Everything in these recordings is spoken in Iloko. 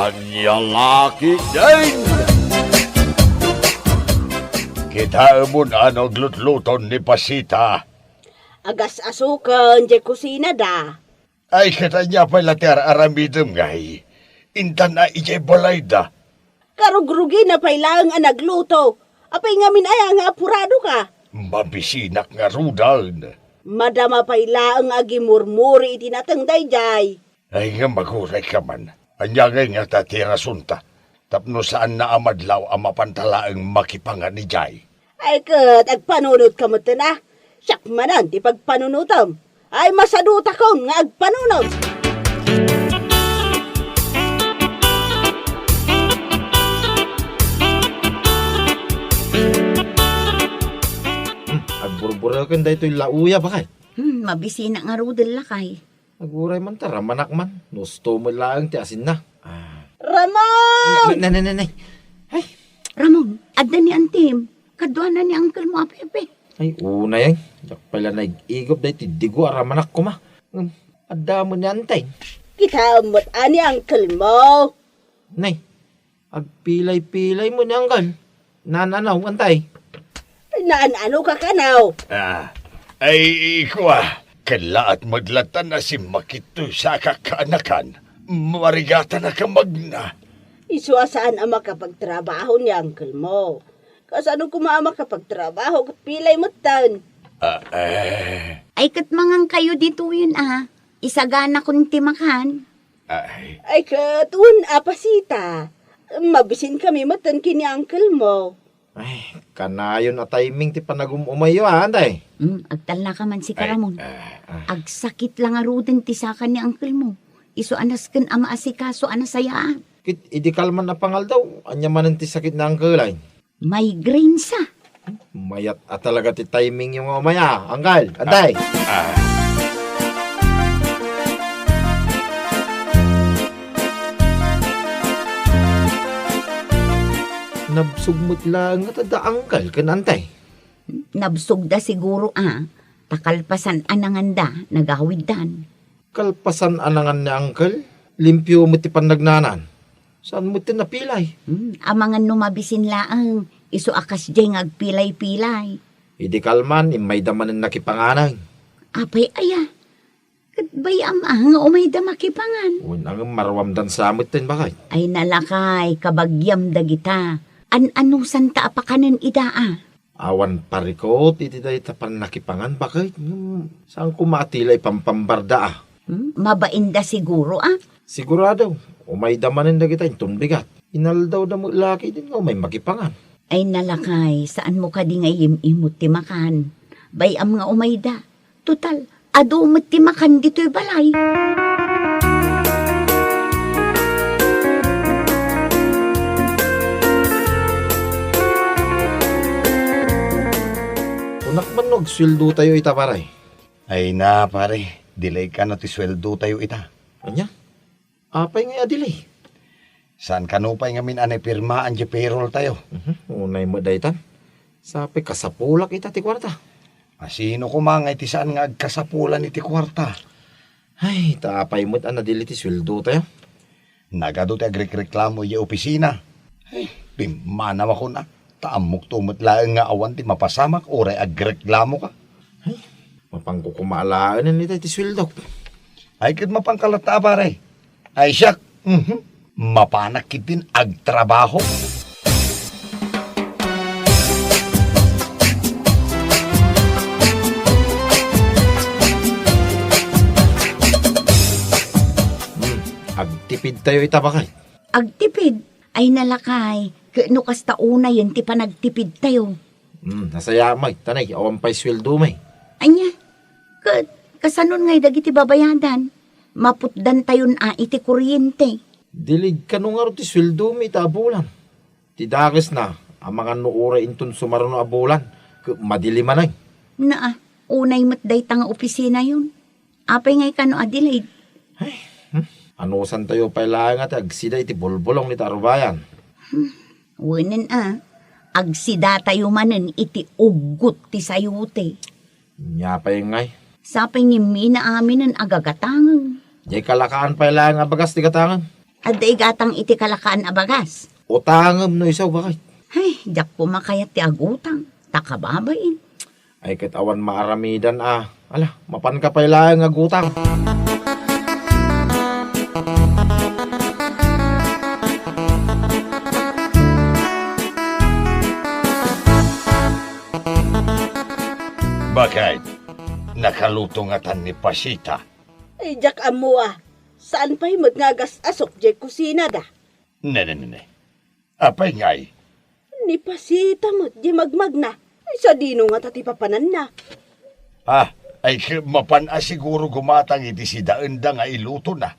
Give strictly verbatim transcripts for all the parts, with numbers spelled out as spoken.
Ania la ketdin? Kitaemon a no aglutluton ni Pasita. Agas-asuken diay kusinada. Ay, ket ania pay la ti ar-aramidem, ngay? Intan a idiay balayda. Karugrugina pay laeng a nagluto. Apay ngamin aya nga apuradoka? Mabisinak ngaruden. Madama pay laeng a gimurmuri iti nateng daydiay. Ay, ngem agurayka man. Ania ngay ngata ti rasonta? Tapno saanna a madlaw a mapanta laeng makipangan idiay. Ay ket, agpanunotka metten a. Siak manen ti pagpanunotem. Ay, masadutakon nga agpanunot. Hmm, agburbureken daytoy lauya, bakay. Hmm, mabisinak ngaruden, lakay. Aguray man ta, ramanak man. Nusto met laeng ti asinna. Ah. Ramon! Ne, ne, ne, ne, ne. Ay. Ramon, adda ni antim. Kaduana ni uncle mo a Pepe. Ay, unay, ay. Diak pay la naig-igop daytoy digo a ramanak koma. Ngem, adda met ni antim. Kitaem met a ni uncle mo. Nay, agpilay-pilay met ni uncle. Naan-anaw, antim. Naan-ano ka kano? Ah, ay, kua, kellaat met latta a simmakit toy saka kaanakan. Marigatanak a magna. Isu a saan a makapagtrabaho ni uncle mo. Kasano koma a makapagtrabaho ket pilay metten? Ah, eh. Ay, ket mangankayo ditoyen a. Isaganakon ti makan. Ay. Ay, ket wen a Pasita. Mabisinkami metten ken ni uncle mo. Ay, kanayon a timing ti panagum-umayyo, a, anday? Mm, agtalnaka man, sika Ramon. Ay, ah, ah. Agsakit la ngaruden ti saka ni uncle mo. Isu a nasken a maasikaso a nasayaat. Ket idi kalman a pangaldaw, ania manen ti sakit ni uncle, ay? Migraine sa. Mayat a talaga ti timing yo nga umay, a, uncle, anday? Ah, ah. Nabsog met laeng ngata da uncle ken anti. Nabsogda siguro a, ta kalpasan a nanganda, nagawiddan. Kalpasan a nangan ni uncle, limpio met ti pannagnanan. Saan met ti napilay? Hmm, amangan no mabisin laeng, isu a kasdiay nga agpilay-pilay. Idi kalman, immayda manen nakipanganen. Apay aya? Ket bay-am a nga umayda makipangan. Wen, ngem maruamdan sa metten, bakay. Ay nalakay, kabagiam dagita. An-anusanta a pakanen ida a. Awan parikut iti dayta pannakipangan, bakay. Ngem, saan koma a ti la ipampambarda a. Hmm? Mabainda siguro a. Sigurado, umayda manen dagita inton bigat. Inaldawda met la ketdin nga umay makipangan. Ay nalakay, saanmo kadi nga im-imut ti makan? Bay-am nga umayda. Total, adu met ti makan ditoy balay. Kunak man no agsueldotayo ita, pare. Ay na, pare, delayed kano ti sueldotayo ita. Ania? Apay ngay a delay? Saan kano pay ngamin a naipirmaan diay payroll tayo? Mhm, unay met daytan. Sapay kasapulak ita ti kuarta. A, sino koma ngay ti saan nga agkasapulan iti kuarta? Ay, ta apay met a na-delay ti sueldo tayo? Nagadu ti agrekreklamo idiay opisina. Ay, pimmanawakon a. Ta ammokto met laeng nga awan ti mapasamak uray agreklamoka. Ay, mapanko koma alaenen ita iti sueldok. Ay, ket mapanka latta a, pare. Ay, siak, mhm. Mapanak ketdin agtrabaho. Hmm, agtipid tayo ita, bakay. Agtipid? Ay nalakay, ket no kasta unayen ti panagtipidtayo. Hmm, nasayaat met, ta nay, awan pay sueldo met. Ania? Ket kasanon ngay dagiti babayadan? Maputdantayon a iti kuryente. Delayed kano ngarud ti sueldo mi ita a bulan. Ti dakesna, amangan no uray inton sumaruno a bulan, ket madili manen. Naa, unay met dayta nga opisinayon. Apay ngay kano a delayed? Ay, hmm? Anusantayo pay laeng a ti agsida iti bulbulong ita a rubayan. Hmm, wenen a, agsidatayo manen iti uggot ti sayote. Nia pay ngay? Sapay ngimmi na aminen a gagatangen. Diay kalakaan pay laeng a bagas ti gatangen. Adda igatang iti kalakaan a bagas. Utangem no isu, Bakayt. Ay, diak koma kayat ti agutang. Ta kababain. Ay, ket awan maaramidan a. Ala, mapanka pay laeng agutang. Bakayt, nakaluto ngatan ni Pasita? Ay, diak ammo a. Saan pay met nga agas-asok diay kusinada? Ne, ne, ne, ne. Apay ngay? Ni Pasita met diay magmagna. Ay, sadino ngata ti papananna? Ah, ay, k-, mapan a siguro gumatang iti sidaenda nga ilutona.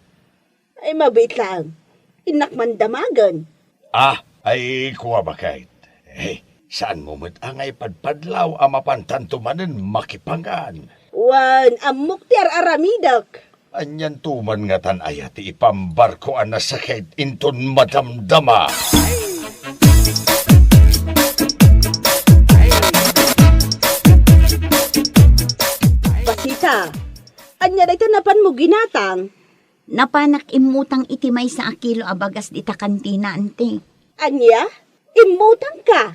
Ay, mabiit laeng. Innak man damagen. Ah, ay, kua, Bakayt. Eh, saanmo met a nga ipadpadlaw a mapantanto manen makipangan? Wen, ammok ti ar-aramidek. Anianto man ngatan aya ti ipambarko a nasakit inton madamdama? Pasita, ania dayta napanmo ginatang? Napanak immutang iti maysa a kilo a bagas dita kantina, anti. Ania? Immutangka?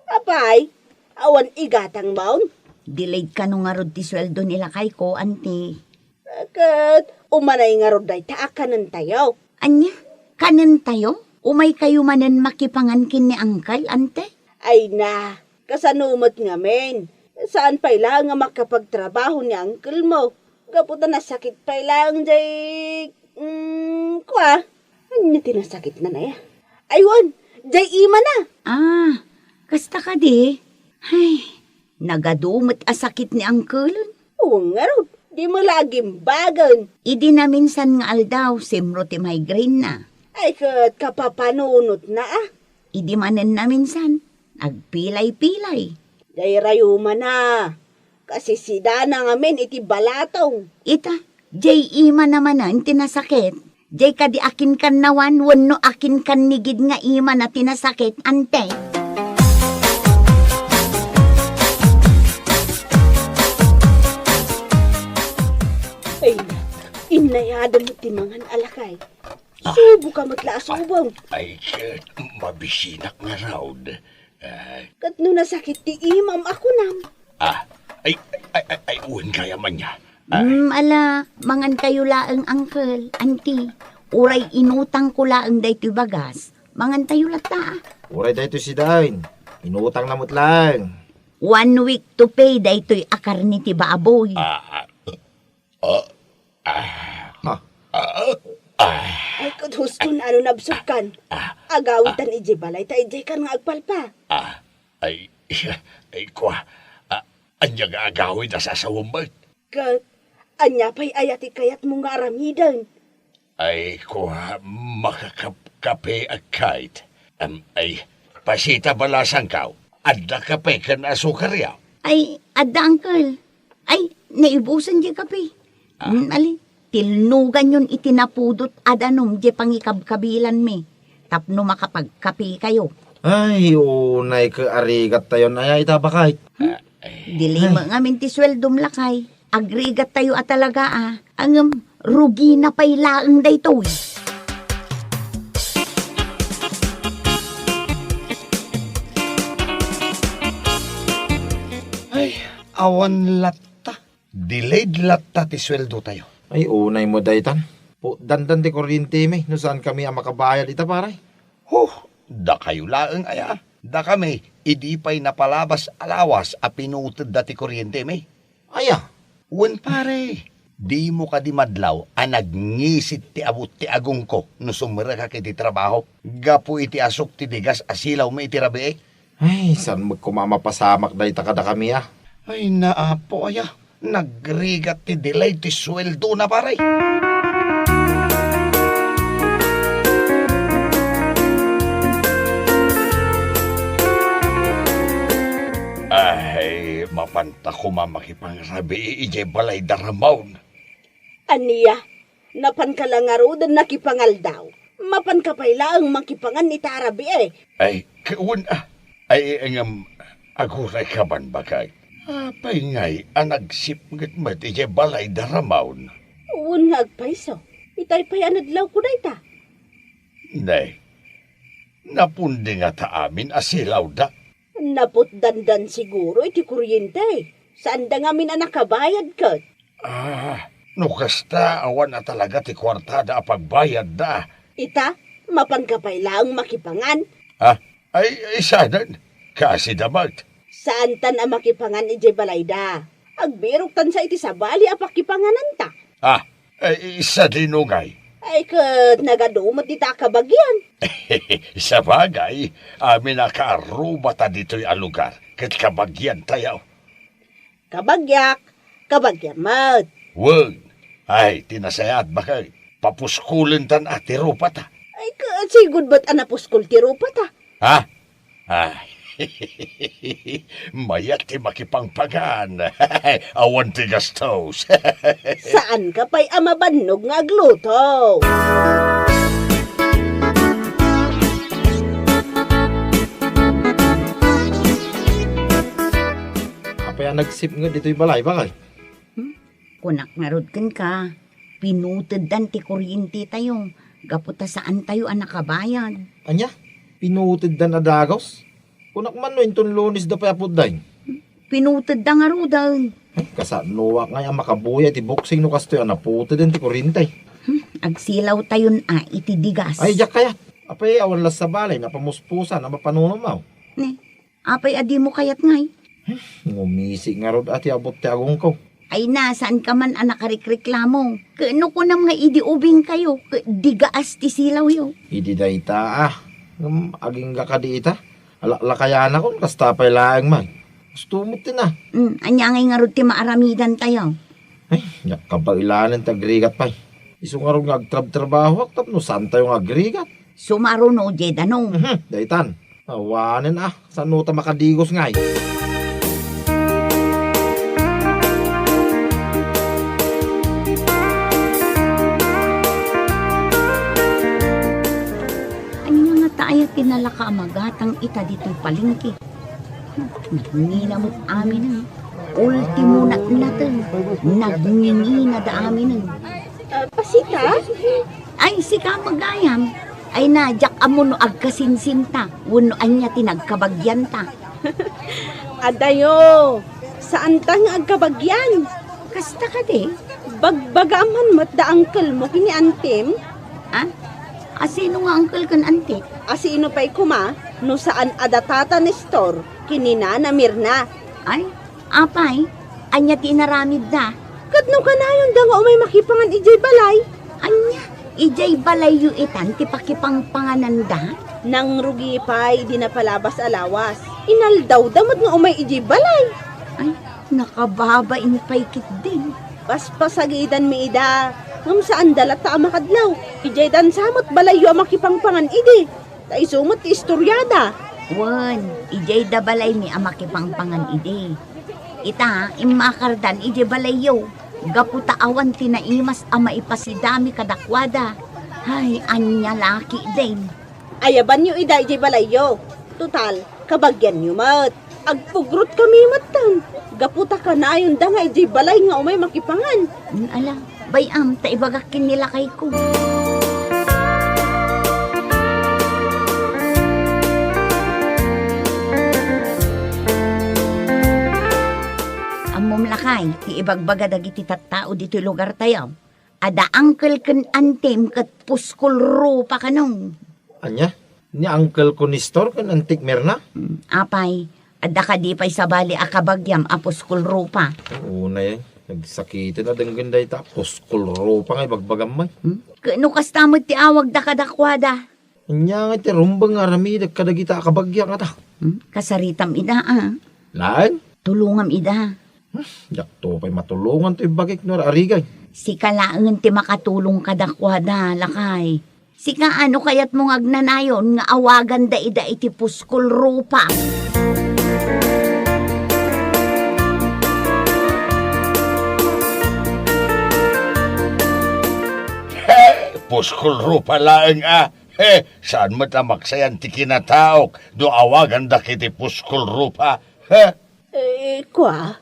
Apay, awan igatangmon? Delayed kano ngarud ti sueldo ni lakayko, anti. Ket umanay ngarud dayta a kanentayo. Ania? Kanentayo? Umaykayo manen makipangan ken ni Uncle, anti? Ay na, kasano met ngamin? Saan pay laeng a makapagtrabaho ni uncle mo? Gapu ta nasakit pay laeng jay, mm, kua? Ania ti nasakitna, aya? Ay, wen, jay imana. Ah, kasta kadi? Ay, nagadu met a sakit ni uncle. Wen ngarud, dimo la agimbagen. Idi naminsan nga aldaw, simro ti migraine na. Ay, ket kapapanunotna, a. Idi manen naminsan, agpilay-pilay. Dayrayo man a. Kasisidana ngamin iti balatong. Ita, jay imana manen ti nasakit. Jay kadi akinkannawan wenno akinkanigid nga imana ti nasakit, anti? Ay, inayadem ti mangan a lakay. Ah. Subo ka met la a subong. Ay, ket mabisinak ngarud. Ah. Ket no nasakit ti imam a kunam? Ah, ay, ay, ay, ay, wen gayam ania. Ah. Mm, ala, mangankayo laeng, uncle, anti. Uray inutangko laeng daytoy bagas. Mangantayo latta, a. Uray daytoy sidaen. Inutangna met laeng. One week to pay daytoy a karne ti baboy. Ah, ah. Ah, ah. Ha? Ah, ah. Ay, ket husto no nabsogkan. Ah, ah. Agawidan idiay balay ta idiaykan nga agpalpa. Ah, ay, ay, kua. Ah, ania nga agawid a sasawem met? Ket ania pay aya ti kayatmo nga aramiden? Ay, kua, makakapkape ak, Kayt. Am, ay, Pasita, balasangkaw. Adda kape ken asukar, ya? Ay, adda, uncle. Ay, naibusen diay kape. Ah. Mm, ali, tilnoganyon iti napudot a danum diay pangikabkabilanmi tapno makapagkapekayo. Ay, unay ket arigattayon aya ita, Bakayt. Ah, ay. Dili met ngamin ti sueldom, lakay. Agrigattayo a talaga, a. Ngem, rugina pay laeng daytoy. Ay, awan latta. Delayed latta ti sueldotayo. Ay, unay met daytan. Putdandan ti kuryentemi no saankami a makabayad ita, pare. Huh, dakayo laeng aya. Dakami, idi pay napalabas a lawas a pinutedda ti kuryentemi. Aya? Wen, pare, dimo kadi madlaw a nagngisit ti abut ti agongko no sumrekak iti trabaho gapu iti asuk ti digas a silawmi iti rabii? Ay, saan met koma a mapasamak dayta kadakami, a? Ay, naapo aya, nagrigat ti delay ti sueldona, pare. Ay, mapan ta koma makipangrabii idiay balay da Ramon. Ania? Napanka la ngaruden nakipangaldaw? Mapanka pay laeng makipangan ita a rabii? Ay, wen a. Ay, ngem, aguray ka man, Bakayt. Apay ngay a nagsipnget met idiay balay da Ramon? Wen nga agpayso. Itay pay a nadlawko dayta. Ne, napundi ngata amin a silawda? Naputdandan siguro iti kuryente. Saanda ngamin a nakabayad ket. Ah, no kasta, awan a talaga ti kuartada a pagbayadda. Ita, mapanka pay laeng makipangan? Ah, ay, ay, saan? Kasi damat. Saantan a makipangan idiay balayda. Agbiroktan sa iti sabali a pakipangananta. Ah, ay, sadino ngay? Ay, ket nagadu met dita a kabagian. Sabagay, amin a kaarrubata ditoy a lugar, ket kabagiantayo. Kabagiak, kabagiam met. Wen, ay, ti nasayaat, baket, papuskulentan a ti rupata. Ay, ket sigud met a napuskol ti rupata. Ha? Ay, mayat ti makipangpangan. Awan ti gastos. Saanka pay a mabannog nga agluto. Apay a nagsipnget ditoy balay, bakay? Hmm? Kunak ngarud kenka, pinuteddan ti kuryentetayo, gapu ta saantayo a nakabayad. Ania? Pinuteddan a dagus? Kunak man no inton Lunes da pay a putday. Pinutedda ngaruden. Ay, kasanoak ngay a makabuya iti boksing no kastoy a naputeden ti kuryente. Hmm, agsilawtayon a iti digas. Ay, diak kayat. Apay, awan la sabali, napamuspusan a mapanunummaw. Ne, apay a dimo kayat ngay? Ngumisi ngarud a ti abut ti agongko. Ay na, saanka man a nakarikreklamo. Ket no kunam nga idi ubingkayo, ket digaas ti silawyo. Idi dayta, ah. Ngem agingga kadi ita? Alaklakayanakon, kasta pay laeng man. Gusto met ti na. Mm, ania ngay ngarud ti maaramidantayo? Ay, diak kabaelan ti agrigat pay. Isu ngarud nga agtrabtrabahoak tapno saantayo nga agrigat. Sumaruno diay danum. Mhm, daytan. Awanen a, saan no ta makadigus ngay? Ania ngata aya ti nalaka a magatang ita ditoy palengke? Nangina met aminen. Ultimo natnaten. Nagngingina da aminen. Ah, pasita? Ay, sika met gayam. Ay na, diak ammo no agkasinsinta wenno ania ti nagkabagianta. Adayo, saanta nga agkabagian. Kasta kadi? Bagbagaam man met da uncle mo ken ni antim? Ah? Asino nga uncle ken anti? Asino pay koma no saan a da Tata Nestor ken ni Nana Mirna? Ay, apay, ania ti inaramidda? Ket no kanayonda nga umay makipangan idiay balay? Ania, idiay balayyo itan ti pakipangpangananda? Nangrugi pay idi napalabas a lawas. Inaldawda met nga umay idiay balay. Ay, nakababain pay ketdin. Paspasagidanmi ida, ngem saanda latta a makadlaw. Idiay dansa met balayyo a makipangpangan idi. Ta isu met ti istoriada. Wen, idiay da balaymi a makipangpangan idi. Ita, immakardan idiay balayyo. Gapu ta awan ti naimas a maipasidami kadakuada. Ay, ania la ketdin. Ayabanyo ida idiay balayyo. Total, kabagianyo met. Agpugrotkami metten. Gapu ta kanayonda nga idiay balay nga umay makipangan. Mm, ala, bay-am ta ibagak ken ni lakayko. Ammom lakay, ti ibagbaga dagiti tattao ditoy lugartayo. Adda uncle ken antim ket puskol rupa kano. Ania? Ni uncle ko Nestor ken antik Mirna? Mm, apay, adda kadi pay sabali a kabagiam a puskol rupa? Unay, nagsakiten a denggen dayta. Puskol rupa nga ibagbagam, may. Hmm? Ket no kasta met ti awagda kadakuada? Ania nga ti rumbeng nga aramidek kadagita a kabagiak ngata? Hmm? Kasaritam ida, a. Laeng? Tulongam ida. Hmm, diakto pay matulongan toy bagik no ar-arigay. Sika laengen ti makatulong kadakuada, lakay. Sika, no kayatmo nga agnanayon nga awaganda ida iti puskol rupa? He, puskol rupa laeng a. He, saan met a maksayan ti kinataok no awagandak iti puskol rupa? He? Eh, kua,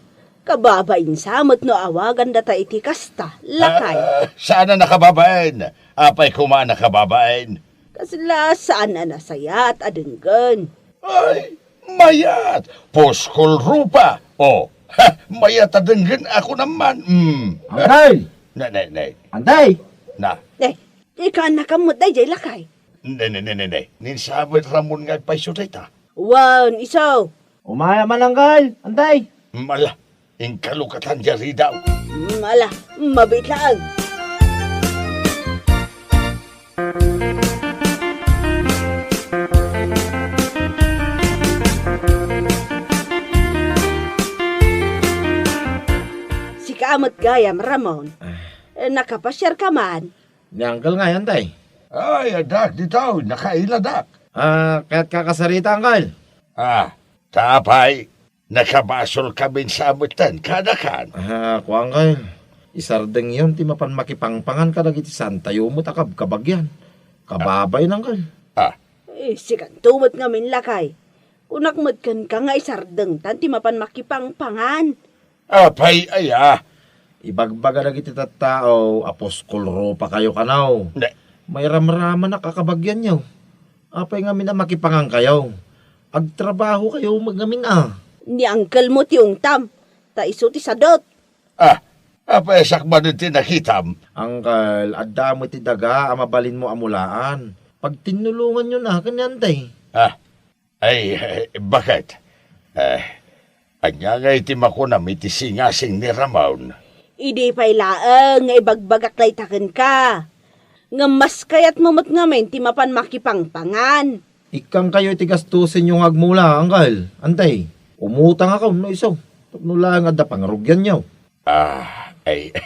kababain sa met no awagandata iti kasta, lakay. Ah, saan a nakababain? Apay koma a nakababain? Kasla saan a nasayaat a denggen. Ay, mayat! Puskol rupa! O, ha, mayat a denggen a kunam man. Mm. Angkel! Ne, ne, ne. Antay! Na. Ne, ikaanakam met daydiay lakay. Ne, ne, ne, ne, ne. Ni sabet Ramon nga agpayso dayta. Wen, isu. Umaya man, Angkel. Antay! Mala, inkalukatan diay ridaw. Mala, mabiit laeng. Sika met gayam, Ramon. Ah. Eh, nakapasiarka man? Ni Angkel ngay, Antay. Ay, addak ditoy, nakaila, dak. Ah, kayatka kasarita, Angkel? Ah, ta apay, nakabasolkamin sa metten, kadakan. Ah, kuan, Angkel. Isardengyon ti mapan makipangpangan kadagiti saantayo met a kabkabagian. Kababain, Angkel. Ah. Eh, sikanto met ngamin, lakay. Kunak met kenka nga isardengtan ti mapan makipangpangan. Apay aya? Ibagbaga dagiti tattao a puskol rupakayo kano. Ne. Mairamramanak a kabagianyo. Apay ngamin a makipangankayo? Agtrabahokayo met ngamin a. Ni angkelmo ti ungtam, ta isu ti sadut. Ah, apay a sakbanen ti nakitam? Angkel, adda met ti daga a mabalinmo a mulaan. Pagtinnulonganyon a ken ni Antay. Ah, Ay, eh, baket? Eh, ania ngay ti makunam iti singasing ni Ramon? Idi pay laeng nga ibagbagak dayta kenka. Ngem mas kayatmo met ngamin ti mapan makipangpangan. Ikkangkayo iti gastusenyo nga agmula, Angkel. Antay, umutangakon no isu. Tapno laeng adda pangarugianyo. Ah, ay,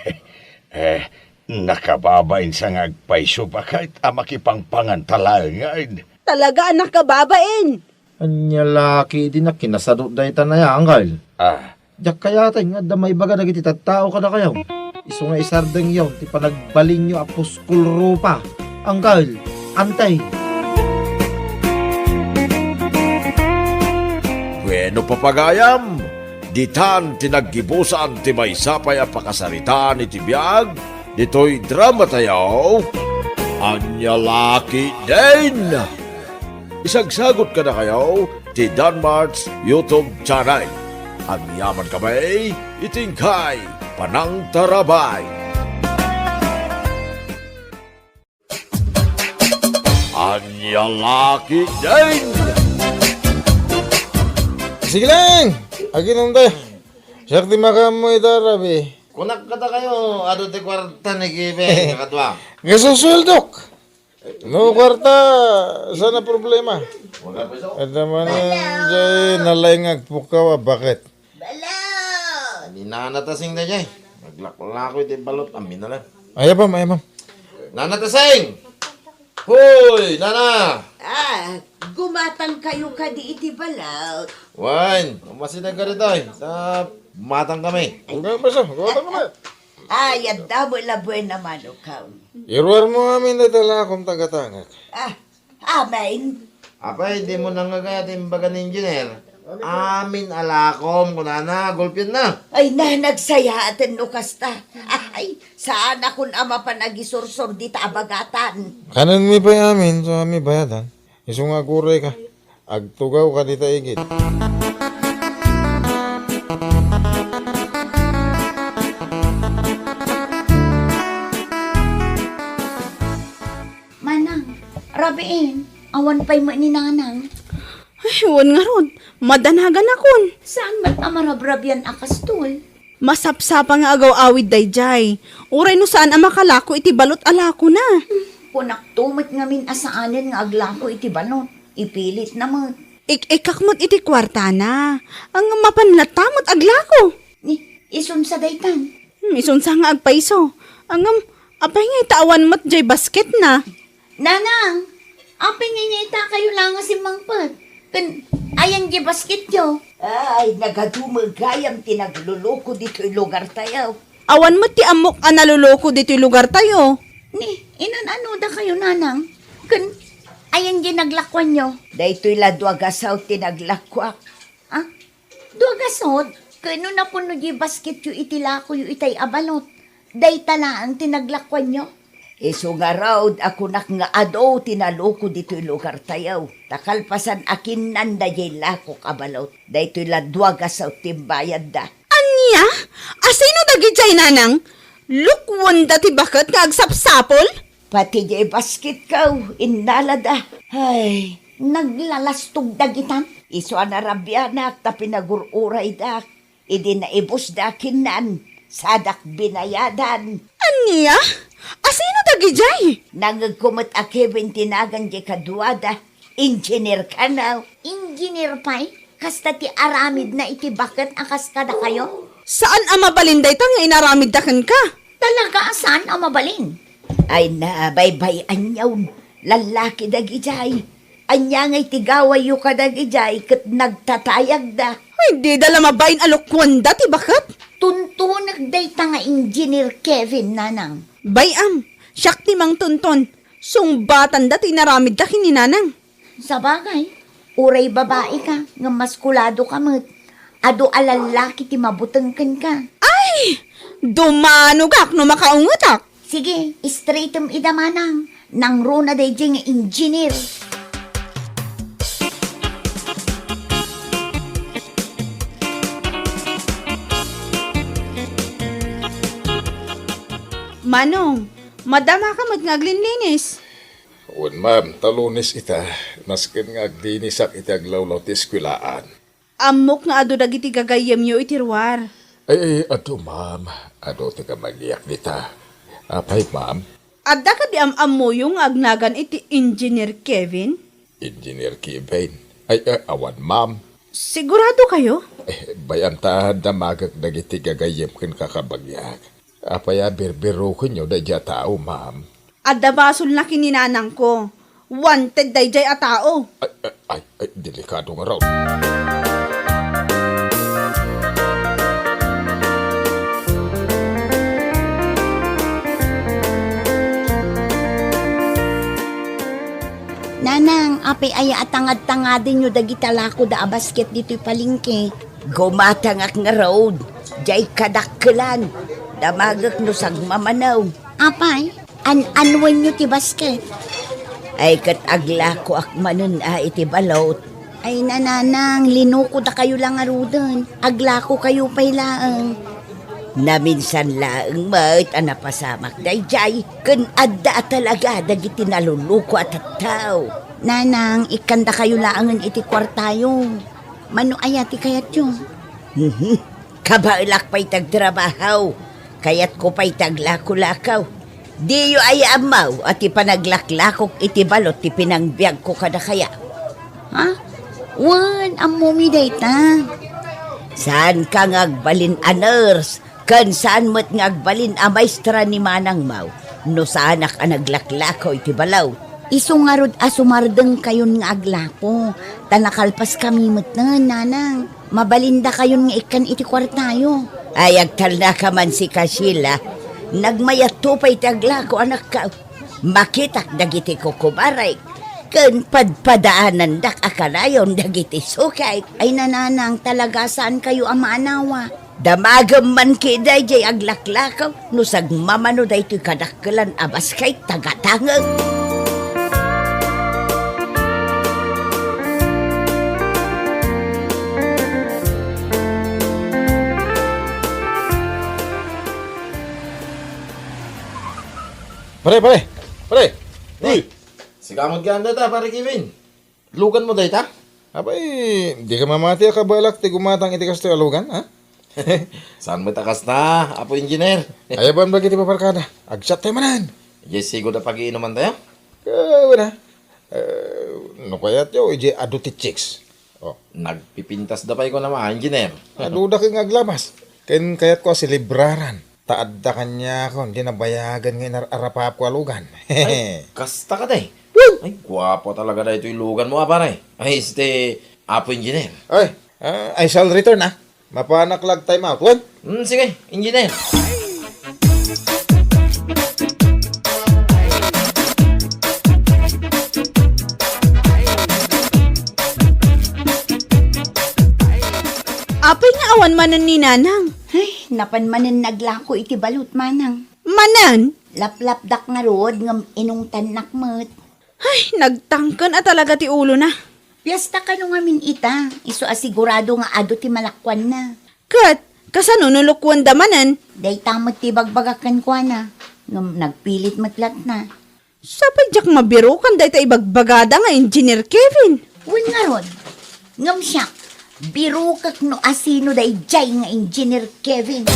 eh, nakababain sa nga agpayso baket a makipangpangan ta laengen. Talaga a nakababain! Ania la ketdi a kinasadut dayta a, Angkel? Ah. Diak kayatay nga adda maibaga dagiti tattao kadakayo. Isu nga isardengyo ti panagbalinyo a puskol rupa. Angkel, Antay. Bueno, papagayam, ditan ti naggibusan ti maysa pay a pakasaritaan iti biag ditoy dramatayo, Ania la ketdin. Isagsagut kadakayo ti Danmart's YouTube channel. Agyamankami iti inkay panangtarabay. Ania la ketdin? Sige lang! Aginom tayo. Siak ti makaammo ita, Rabi. Kunak kadakayo, adu ti kuarta ni Kevin, kakadua. Kasusueldok! No kuarta, saan a problema? Adda manen jay nalaing nga agpukkaw a baket. Bala! Ni Nana Tasing dayjay. Naglaklako iti balot, amin na lang. Ay, apam, ay, apam. Nana Tasing! Hoy, Nana! Ah, gumatang kayo kadi iti balot. Wen, umasideg ka ditoy. Sa matang kami. Ang gabas, ah, gumatang kami. Ay, adda mo labuena manukam. Iruar mo amin dayta lakom tagatangak. Ah, amin. Apay, di mo nangagayat imbaga ni engineer? Amin a lakom, kunana, gulpian na. Ay, na, nagsayaaten no kasta. Ay, saan akon a mapan agisursor dita a bagatan. Kanen mi pay amin, so ami bayadan. Isu nga aguray ka. Agtugaw ka dita igid. Manang, rabiin, awan pay met ni Nanang. Ay, wen ngarud, madanagan akon. Saan met a marabrabian a kastoy? Masapsapa nga agaw-awid daydiay. Uray no saan a makalako iti balot a lakona. Kunakto met ngamin a saanen nga aglako iti balot. Ipilitna met. Ik-ikkak met iti kuartana. Ngem mapan latta met aglako. Ni, isunsa daytan? Hmm, isunsa nga agpayso. Ngem, apay nga ita awan met jay basketna? Nanang, apay nga ita kayo la nga simmangpet? Ken, ayan jay basketyo? Ay, nagadumo gayam ti nagluluko ditoy lugartayo. Awan met ti ammok a naluluko ditoy lugartayo. Ni, inan-ano da kayo, Nanang? Ken, ayan jay naglakuanyo? Daytoy la dua gasawt ti naglakuak. Ah? Dua gasot, ken no napuno di basketyo iti lakoyo itay a balot, dayta laeng ti naglakuanyo? Isu ngarud a kunak nga adu ti naluko ditoy lugartayo. Ta kalpasan a kinnan daydiay lakok a balot, daytoy la dua gasut ti imbayadda. Ania? Asino dagidiay, nanang? Lukuanda ti baket nga agsapsapul? Pati diay basketko, innalada. Ay, naglalastog dagitan. Isu a narabianak ta pinagur-uraydak. Idi naibusda kinnan, sadak binayadan. Ania? Asino dagidiay? Nangngegko met a Kevin ti nagan diay kaduada. Engineer kano. Engineer pay? Kasta ti aramidna iti baket a kas kadakayo? Saan a mabalin dayta nga inaramidda kenka? Talaga a saan a mabalin. Ay na, baybay-anyon. Lallaki dagidiay. Ania ngay ti gawayyo kadagidiay ket nagtatayagda? Ay, dida la mabain a lukuanda ti baket. Tuntunek dayta nga Engineer Kevin, nanang. Bay-am, siak ti mangtunton. Sungbatanda ti inaramidda ken ni nanang. Sabagay, uray babaika, ngem maskulado ka met. Adu a lallaki ti mabuteng kenka. Ay! Dumanogak no makaungetak. Sige, straightem ida manang. Nangruna daydiay nga engineer. Manong, madama ka met nga aglinlinis. Wen, ma'am, ta Lunes ita, nasken nga aglinisak iti aglawlaw ti eskuelaan. Ammok nga adu dagiti gagayyemyo iti ruar. Ay, ay, adu, ma'am. Adu ti kamagiak dita. Apay, ma'am? Adda kadi am-ammoyo nga agnagan iti Engineer Kevin? Engineer Kevin? Ay, ay, awan, ma'am. Sigurado kayo? Eh, bay-am ta damagek dagiti gagayyem ken kakabagiak. Apay a birbirokenyo daydiay a tao, ma'am? Adda basolna ken ni nanangko. Wanted daydiay a tao. Ay, ay, ay, ay, delikado ngarud. Nanang, apay aya a tangad-tangadenyo dagita lakoda a basket ditoy palengke? Gumatangak ngarud, diay kadakkelan. Damagek no sagmamano. Apay? An-anuenyo ti basket? Ay, ket aglakoak manen a iti balot. Ay, nanang, linukodakayo la ngaruden. Aglakokayo pay laeng. Naminsan laeng met a napasamak daydiay, ken adda a talaga dagiti naluluko a tattao. Nanang, ikkandakayo laengen iti kuartayo. Mano aya ti kayatyo? Mhm. Kabaelak pay ti agtrabaho. Kayatko pay ti aglako-lako. Diyo aya ammo a ti panaglaklakok iti balot ti pinangbiagko kadakayo? Ha? Wen, ammomi dayta. Saanka nga agbalin a nurse, ken saan met nga agbalin a maestra ni manangmo no saanak a naglaklako iti balot. Isu ngarud a sumardengkayon nga aglapo, ta nakalpaskami metten, nanang. Mabalindakayon nga ikkan iti kuartayo. Ay, agtalnaka man sika, Sheila. Nagmayatto pay ti aglako, anakko. Makitak dagiti kukubarek, ken padpadaanandak a kanayon dagiti sukek. Ay, nanang, talaga saankayo a maanawa. Damagem man kadi daydiay aglaklako no sagmamano daytoy kadakkelan a basket tagatangek. Pare, pare! Pare! Uy! Sika met ganda ta, Pare Kevin. Luganmo dayta? Apay, dika mamati a kabaelak ti gumatang iti kastoy a lugan, ha? Saan met a kasta, Apo Engineer? Ay, awan bagi ti paparkada. Agsiattayo manen. Idiay sigud a pagiinumantayo? Eh, wen a. Eh, no kayatyo, idiay adu ti chicks. Oh. Nagpipintasda pay kunam a, Engineer. Aduda ket nga aglabas. Ken kayatko a selebraran. Ta adda kaniakon ti nabayagen nga inar-arapapko a lugan. Ay, kasta kadi. Woo! Ay, guapo talaga daytoy luganmo, a, pare. Ay, este, Apo Engineer. Ay, ah, I shall return, ah. Mapanak la ag-time out, wen? Hmm, sige, Engineer. Apay nga awan manen ni Nanang? Ay, napan manen naglako iti balot, Manang. Manen? Laplapdak ngarud ngem inungtannak met. Ay, nagtangken a talaga ti ulona. Piesta kano ngamin ita, isu a sigurado nga adu ti malakuanna. Ket, kasano no lukuanda manen? Dayta met ti ibagbagak kenkuana, ngem nagpilit met latna. Sapay diak mabirukan dayta ibagbagada nga Engineer Kevin. Wen ngarud, ngem siak, birukek no asino daydiay nga Engineer Kevin.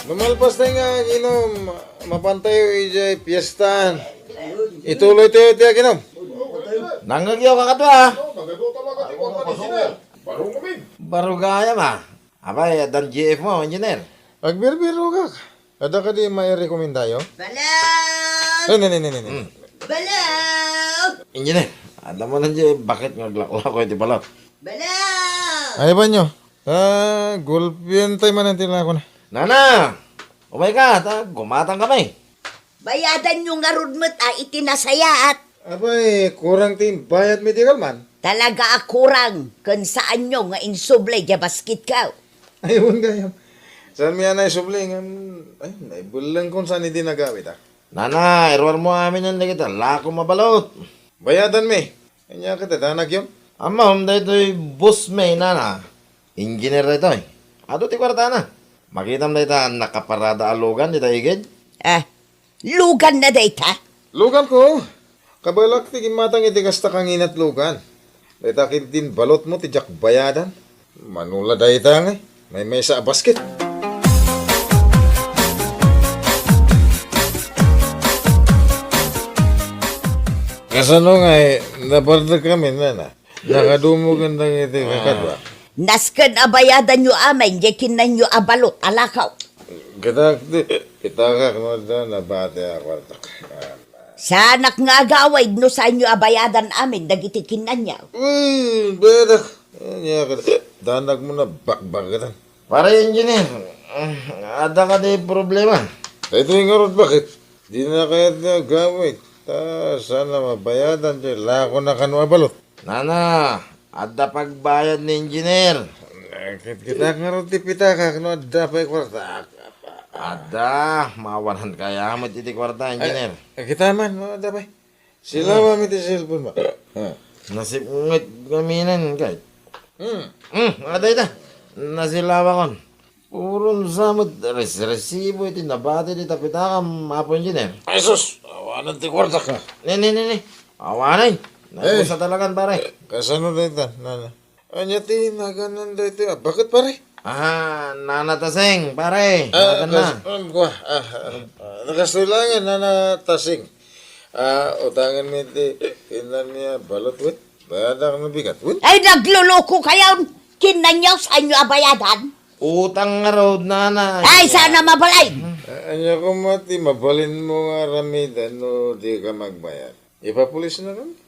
Lumalpas tayo nga aginom, mapantayo idiay piestaan. Ituloy tayo ti aginom. Nangngegyo, kakadua. Baro gayam, a. Apay, addan G F mo, engineer? Agbirbirokak. Adda kadi mairekomendayo? Balot! Ne, ne, ne, ne, ne, ne. Hmm. Balot! Engineer, adda manen diay baket nga aglaklako iti balot. Balot! Ay, banyo. Ah, gulpian tayo manen ti lakona. Nana! Umayka, ta gumatang kami. Bayadanyo ngarud met a iti nasayaat. Apay, kurang ti imbayadmi ti kalman? Talaga a kurang, ken saanyo nga insubli diay basketko. Ay, wen gayam. Saanmi a naisubli, ngem, ay, naibellengkon saan idi nagawid, a. Nana, iruarmo aminen dagiti lakom a balot. Bayadanmi. Ania ket ti danagyo? Ammom, daytoy boss mi, nana. Engineer daytoy. Adu ti kuartana. Makitam dayta nakaparada a lugan dita igid? Ah, luganna dayta? Luganko. Kabaelak ti gimmatang iti kasta kanginat lugan. Dayta ketdin balotmo ti diak bayadan. Mano la dayta ngay? Maymaysa a basket. Kasano ngay, nabardek kami, nana? Nakadumogen dagiti kakadua. Nasken a bayadanyo amin diay kinnanyo a balot a lakaw. Kita, kita kak no adda nabati a kuartak. Saanak nga agawid no saanyo a bayadan amin dagiti kinnanyo. Uy, bayadak. Ania ket danagmo na bakbakatan. Pare engineer, adda kadi problema? Daytoy ngarud, baket? Dina kayat nga agawid. Ta saan a mabayadan diay lakona kano a balot? Nana, adda pagbayad ni engineer. Eh, ket kita ngarud ti pitakak no adda pay kuartak. Adda, mawanan kaya met iti kuarta, engineer. Eh, kita man, no adda pay. Silawam iti cellphone mo. Ha. Nasipnget kami nen, kay. Hmm. Hmm, adda ita. Nasilawakon. Puron sa met res-, resibo iti nabati dita pitakam, Apo Engineer. Ay, sus! Awanan ti kuartak. Ne, ne, ne, ne. Awanan. Eh. Nagusa talagan, pare. Kasano dayta, nana? Ania ti naganan daytoy a baket, pare? Ah, nana Tasing, pare. Ah, naganan. Kas-, um, kua, ah, ah, ah, nakastoy laeng, nana Tasing. Ah, utangan mi ti kinnanyo a balot, wen? Bayadak no bigat, wen? Ay, nagluluko kayon! Kinnanyo, saanyo a bayadan? Utang ngarud, nana. Ay, saan a mabalin? Ah, ania koma ti mabalinmo nga aramiden no dika magbayad? Ipapulisnakami?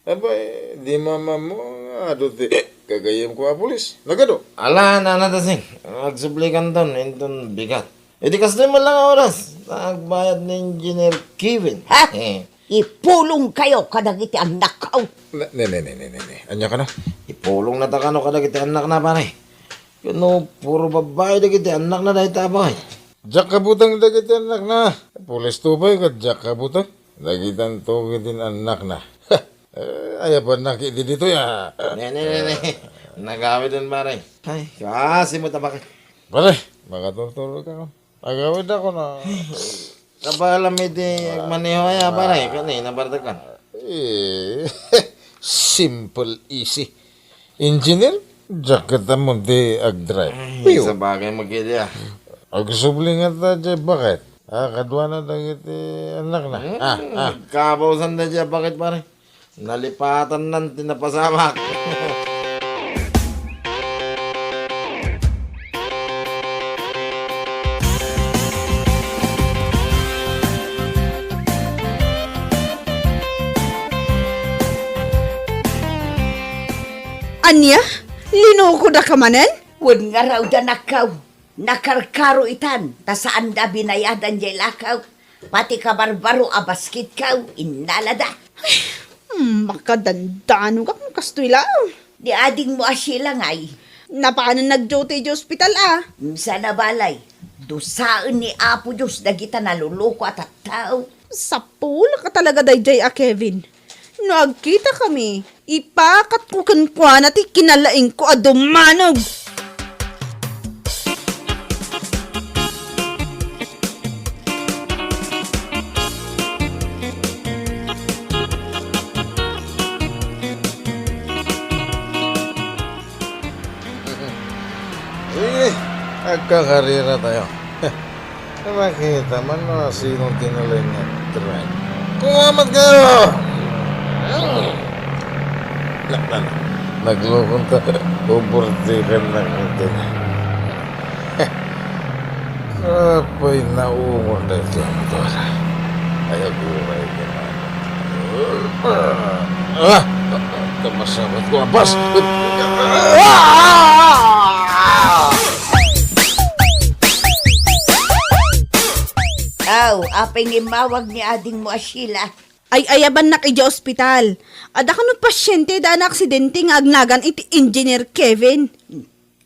Abay, di mamammo nga adu ti gagayyemko a pulis. Nagadu? Ala, nana Tasing. Agsublikanton, inton bigat. Iti kastoy met la nga oras, agbayad ni Engineer Kevin. Ha? Eh. Ipulongkayo kadagiti annakko. Ne, ne, ne, ne, ne, ne, ne. Ania kano? Ipulongnata kano kadagiti annakna, pare? Kano puro babbai dagiti annakna dayta, pare? Diak kabuteng dagiti annakna. Pulis to pay ket diak kabuteng. Dagitanto ketdin annakna. Eh, ayabannak idi ditoy, a. Ne, ne, ne, ne. Nagawiden, pare. Ay, kasi met a baket. Pare, makaturturog ka. Agawidakon a. Kabaelam iti agmaneho aya, pare. Kani, nabardekan. Eh, simple, easy. Engineer, diak ket ammo ti agdrive. Ay, sabagay, magkidi, a. Agsubli ngata diay baket. Ah, kaduana dagiti annakna. Hmm, ah, ah. Kabausanda diay baket, pare. Nalipatannan ti napasamak. Ania? Linukodaka manen? Wen ngarud, annakko. Nakarkaro itan, ta saanda binayadan diay lakaw. Pati kabarbaro a basketko, innalada. Ay, Hmm, makadandanogak no kastoy la. Ni adingmo a Sheila ngay? Napanan nag-duty idiay ospital a. Sana balay, dusaen ni Apo Dios dagita naluluko a tattao. Sapulak a talaga daydiay a Kevin. No agkitakami, ipakatko kenkuana ti kinalaingko a dummanog. Sige, agkakarera tayo. Makita man no sino ti nalaing nga tren. Kumamat kayo! Na, na, na. Naglukon ta. Puburtikan na kita. Apay, naungol na iti motor. Ay, aguray ka na. Ah! Kamasabat ko, abas! Ah! Aw, apay nga immawag ni adingmo a Sheila? Ay-ayabannak idiay ospital. Adda kano pasyente da naaksidente nga agnagan iti Engineer Kevin.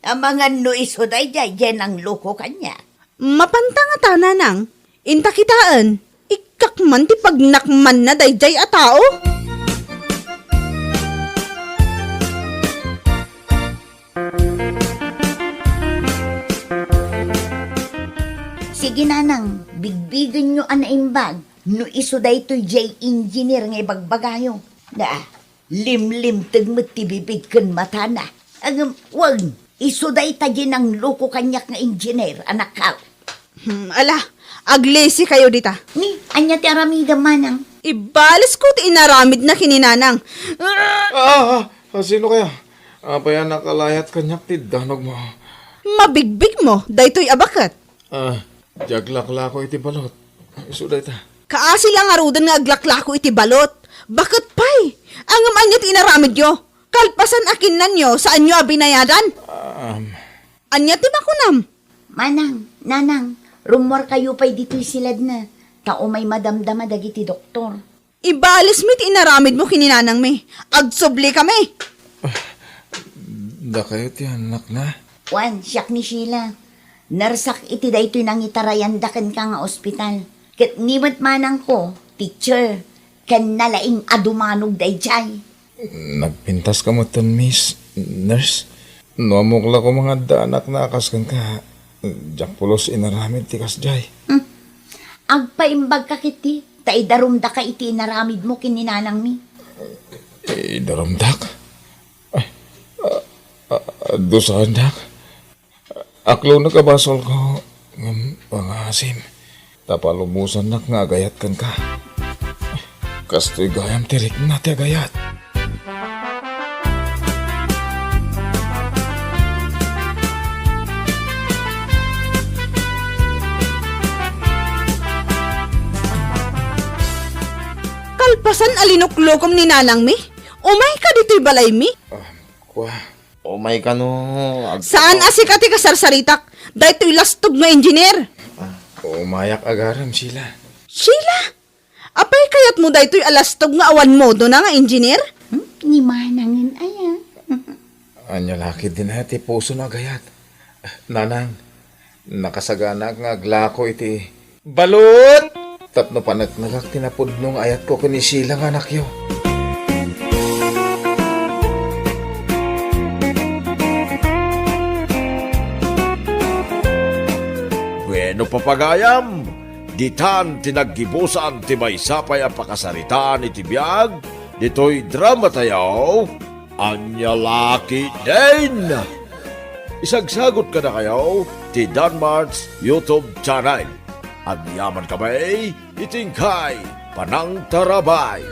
Amangan no isu daydiay, diay nangluko kaniak. Mapanta ngata, nanang. Inta kitaen, ikkak man ti pagnakmanna daydiay a tao. Sige, nanang, bigbigenyo a naimbag no isu daytoy diay engineer nga ibagbagayo. Na, limlimteg met ti bibig ken matana. Ngem wen, isu dayta diay nangluko kaniak nga engineer, anakko. Hmm, ala, aglisi kayo dita. Ni, ania ti aramidem, manang? Ibalesko ti inaramidna ken ni nanang. Ah, ah, ah, sino kaya? Apay a nakalayat kaniak ti danogmo? Mabigbigmo daytoy a baket. Ah, diak laklako iti balot. Isu dayta. Kaasi la ngaruden nga aglaklako iti balot. Baket pay. Ngem ania ti inaramidyo? Kalpasan a kinnanyo, saanyo a binayadan? Um. Ania ti makunam? Manang, nanang, rummuarkayo pay ditoy siledna, ta umay madamdama dagiti doktor. Ibalismi ti inaramidmo ken ni nanangmi. Agsublikami. Dakayo ti annakna? Wen, siak ni Sheila. Narsak iti daytoy nangitarayanda kenka nga ospital. Ket ni met manangko, teacher, ken nalaing a dumanog daydiay. Nagpintaska metten, Miss Nurse. No ammok la koma nga adda annakna a kas kenka, diak pulos inaramid ti kasdiay. Hmm. Agpaimbagka ketdi, ta idarumdaka iti inaramidmo ken ni nanangmi. Idarumdak? Ay, a, a, dusaendak? Aklonek a basolko, ngem pangaasim, ta palubosannak nga agayat kenka. Kastoy gayam ti rikna ti agayat. Kalpasan a linuklokom ni nanangmi, umayka ditoy balaymi. Ah, kua. Umay kano, ag- Saan a sika ti kasarsaritak? Daytoy lastog nga engineer. Ah, umayak agarem, Sheila. Sheila? Apay kayatmo daytoy a lastog nga awan modona nga engineer? Hmm? Ni manangen aya? Ania la ketdin aya ti puso no agayat? Nanang, nakasaganaak nga aglako iti balon tapno paneknekak ti napudno nga ayatko ken ni Sheila nga anakyo. Bueno, papagayam, ditan ti naggibusan ti maysa pay a pakasaritaan iti biag ditoy drama tayo. Ania la ketdin? Isagsagot kadakayo ti Danmart's YouTube channel. Agyamankami iti inkay panangtarabay.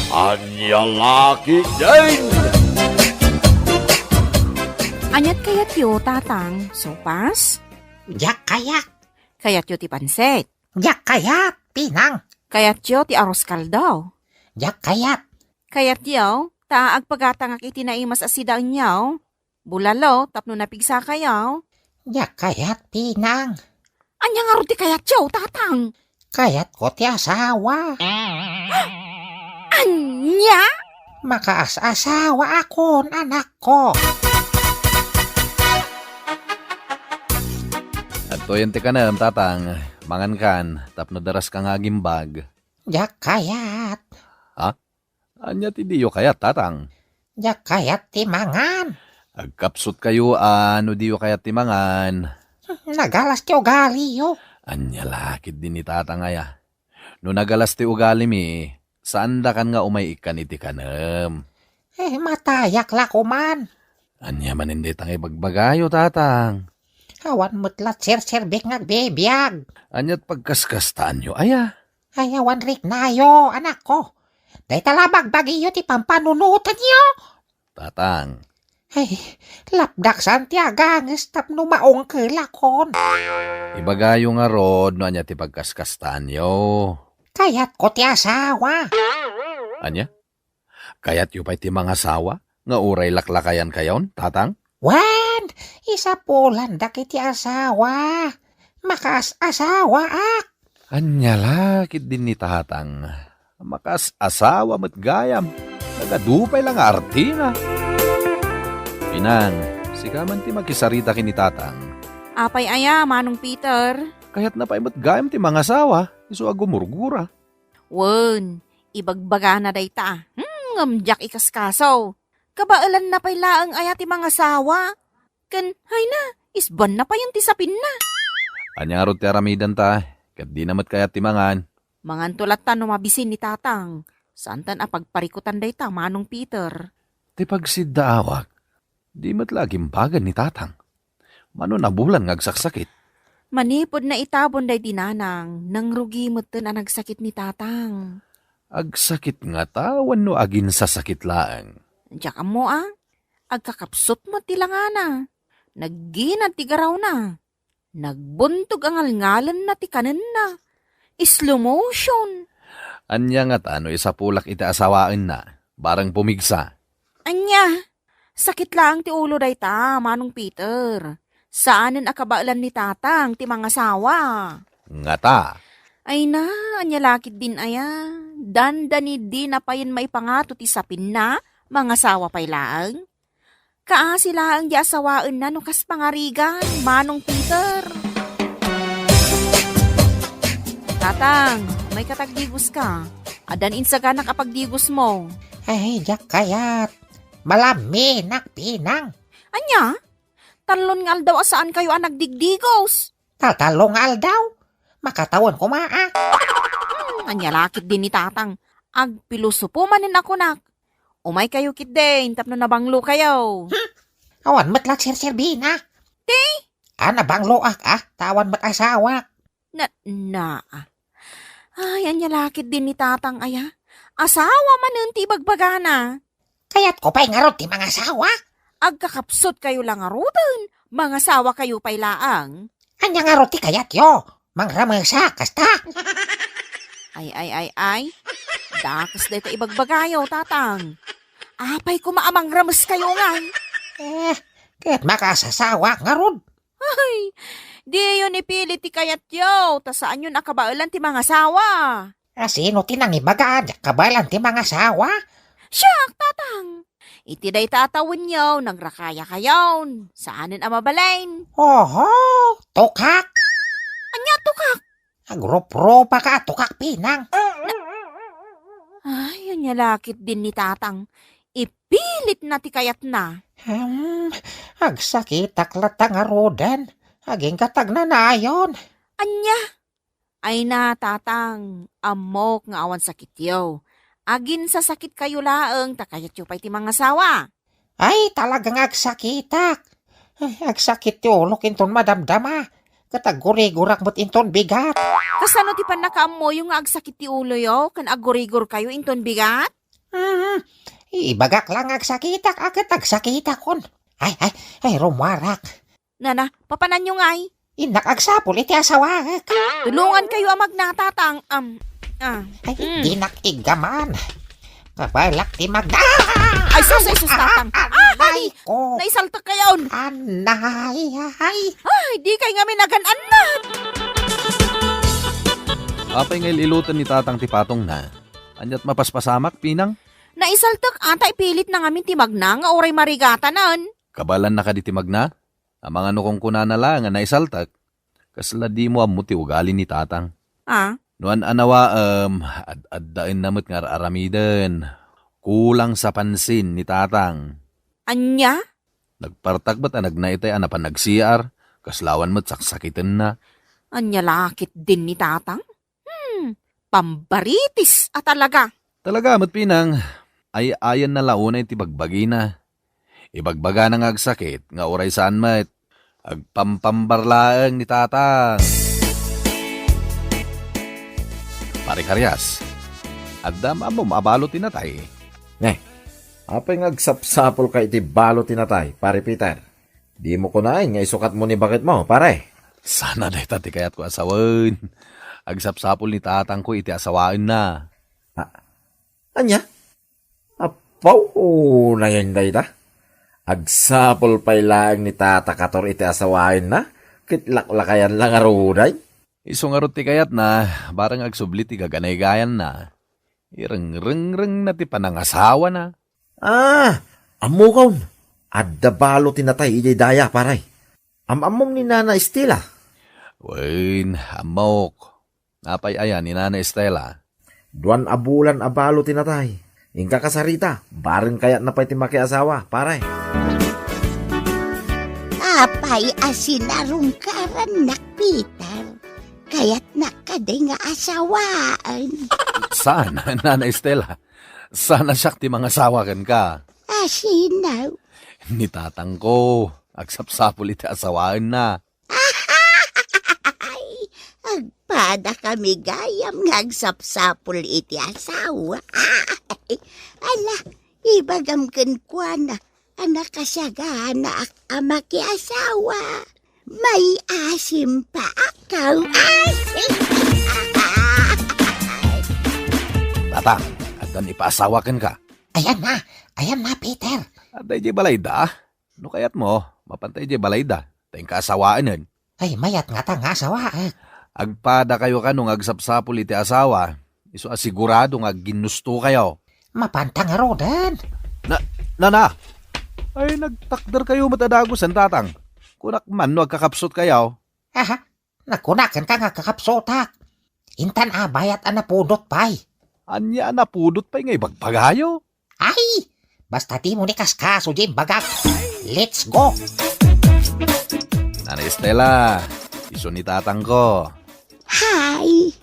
Ania la ketdin? Ania't kayatyo, Tatang? Sopas? Diak kayat. Kayatyo ti pansit? Diak kayat, Pinang. Kayatyo ti arroz caldo? Diak kayat. Kayatyo, ta agpagatangak iti naimas a sidaenyo, bulalo, tapno napigsakayo? Diak kayat, Pinang. Ania ngarud ti kayatyo, Tatang? Kayatko ti asawa. Ania? Makaas-asawaakon, anakko. Adtoyen ti kanem, tatang. Mangankan, tapno daraska nga agimbag. Diak kayat. Ha? Ania ti diyo kayat, tatang? Diak kayat ti mangan. Agkapsutkayo a no diyo kayat ti mangan. Nagalas ti ugaliyo. Ania la ketdi ni tatang aya? No nagalas ti ugalimi, saandakan nga umay ikkan iti kanem. Eh, matayak la koman. Ania manen dayta nga ibagbagayo, tatang? Awan met la serserbik nga agbibiag. Ania't pagkaskastaanyo aya? Ay, awan riknayo, anakko. Dayta la bagbagiyo ti pampanunotenyo. Tatang. Ay, lapdaksan ti aganges tapno maungkelakon. Ibagayo ngarud no ania ti pagkaskastaanyo. Kayatko ti asawa. Ania? Kayatyo pay ti mangasawa nga uray laklakayankayon, tatang? Wen, isapulan dagiti asawa. Makaas-asawaak. Ania la ketdi ni tatang? Makaas-asawa met gayam. Nagadu pay la nga artina. Pinang, sika man ti makisarita ken ni tatang. Apay aya, Manong Peter? Kayatna pay met gayam ti mangasawa, isu a gumurgura. Wen, ibagbagana dayta. Hmm, ngem diak ikaskaso. Kabaelanna pay laeng aya ti mangasawa? Ken, hayna, isbanna payen ti sapinna. Ania ngarud ti aramidenta, ket dina met kayat ti mangan. Manganto latta no mabisin ni tatang. Saantan a pagparikutan dayta, Manong Peter. Ti pagsiddaawak, di met la agimbagan ni tatang. Mano nabulan nga agsaksakit? Manipud naitabon daydi nanang, nangrugi metten a nagsakit ni tatang. Agsakit ngata wenno aginsasakit laeng? Diak ammo a. Agkakapsut met ti langana. Nagginad ti garawna. Nagbuntog a ngalngalenna ti kanenna. Slow motion. Ania ngata no isapulak iti asawaenna? Bareng pumigsa. Ania? Sakit laeng ti ulo dayta, Manong Peter. Saanen a kabaelan ni tatang ti mangasawa. Ngata. Ay na, ania la ketdin aya? Dandani dina payen maipangato ti sapinna, mangasawa pay laeng. Kaasi laeng di asawaenna no kas pangarigan, Manong Peter. Tatang, may katagdigoska. Addan insaganak a pagdigosmo. Ay, diak kayat. Malaminak, Pinang. Ania? Tallon nga aldaw a saankayo a nagdigdigos. Tatallo nga aldaw? Makatawen koma a. Hmm, ania la ketdin ni tatang? Agpilosopo manen a kunak. Umaykayo ketdin tapno nabanglokayo. Hmm? Awan met la serserbina. Ti? A, nabangloak a, ta awan met asawak. Na, na. Ay, ania la ketdin ni tatang aya? Asawa manen ti ibagbagana. Kayatko pay ngarud ti mangasawa. Agkakapsutkayo la ngaruden, mangasawakayo pay laeng. Ania ngarud ti kayatyo? Mangramesak, kasta? Ay, ay, ay, ay. Dakes dayta ibagbagayo, tatang. Apay koma a mangrameskayo ngay? Eh, ket makaas-asawak ngarud. Ay, diyon ipili ti kayatyo, ta saanyon a kabaelan ti mangasawa. A, sino ti nangibaga a diak kabaelan ti mangasawa? Siak, tatang. Iti dayta a tawenyo, nagrakayakayon. Saanen a mabalin. Oho, tukak. Ania tukak? Agruprupaka a tukak, Pinang. Ay, ania la ketdin ni tatang. Ipilitna ti kayatna. Hmm, agsakitak latta ngaruden. Agingga ti agnanayon. Ania? Ay na, tatang, ammok nga awan sakityo. Aginsasakitkayo laeng ta kayatyo pay ti mangasawa. Ay, talaga nga agsakitak. Ay, agsakit ti ulok inton madamdama. Ket aggurigurak met inton bigat. Kasano ti pannakaammoyo nga agsakit ti uloyo ken aggurigurkayo inton bigat? Hmm, ibagak la nga agsakitak a ket agsakitakon. Ay, ay, ay, rummuarak. Nana, papananyo ngay? Innak agsapul iti asawaek. Tulongankayo a magna, tatang. Am, ah. Ay, mm. Dinak iggaman. Kabaelak ti magna. Ay, sus, ay, sus, tatang. Ah, ah, ay, ay, ko. Naisaltak kayon. Anay, ay. Ay, di kay ngamin agan-annat. Apay nga il-iloten ni Tatang ti patongna? Aniat mapaspasamak, Pinang? Naisaltek a ta ipilitna ngamin ti magna nga uray marigatanan. Kabaelanna kadi ti magna? Amangan no kunkunana la nga naisaltek. Kasla dimo ammo ti ugali ni Tatang. Ah? No an-anawaem, ad-addaenna met nga ar-aramiden. Kulang sa pansin ni Tatang. Ania? Nagpartak met a nagna itay a napan nag-C R, kasla awan met saksakitenna. Ania la ketdin ni Tatang? Hmm, pambaritis a talaga. Talaga met, Pinang, ay-ayanna la unay ti bagbagina. Ibagbagana nga agsakit nga uray saan met, agpampambar laeng ni Tatang. Pare Karias, adda ammom a balo ti natay? Ne, apay nga agsapsapulka iti balo ti natay, Pare Peter? Dimo kunaen nga isukatmo ni baketmo, pare. Sana dayta ti kayatko a sawen. Agsapsapul ni Tatangko iti asawaenna. Ah, ania? Apo, nayon dayta? Agsapul pay laeng ni Tata Kator iti asawaenna, ket laklakayan la ngaruden. Isu ngarud ti kayatna, bareng agsubli ti gaganaygayanna. Irengrengrengna ti panangasawana. Ah, ammokon. Adda balo ti natay idiay daya, pare. Am-ammom ni Nana Estela? Wen, ammok. Apay aya ni Nana Estela? Duan a bulan a balo ti natay. Inka kasarita, bareng kayatna pay ti makiasawa, pare. Apay a sinarungkarannak, Peter? Kayatnak kadi nga asawaen? Saan, Nana Estela? Saan a siak ti mangasawa kenka? Asino? Ni tatangko, agsapsapul iti asawaenna. Ay, agpadakami gayam nga agsapsapul iti asawa. Ala, ibagam kenkuana a nakasaganaak a makiasawa. May asim pa ako. Tatang, addan ipaasawa kenka? Ayan na, ayan na, Peter. Adda idiay balayda? No kayatmo, mapanta idiay balayda, ta inka asawaenen. Ay, mayat ngata nga asawaek. Agpadakayo kano nga agsapsapul iti asawa, isu a sigurado nga agginnustokayo. Mapanta ngaruden. Na, nana! Ay, nagtakderkayo met a dagusen, tatang. Kunak man no agkakapsutkayo. Aha, nagkunak kenka nga agkakapsutak. Intan a bayat a napudot pay. Ania a napudot pay nga ibagbagayo? Ay! Basta dimo ni kaskaso diay imbagak. Let's go! Nana Estela, isu ni tatangko. Hi!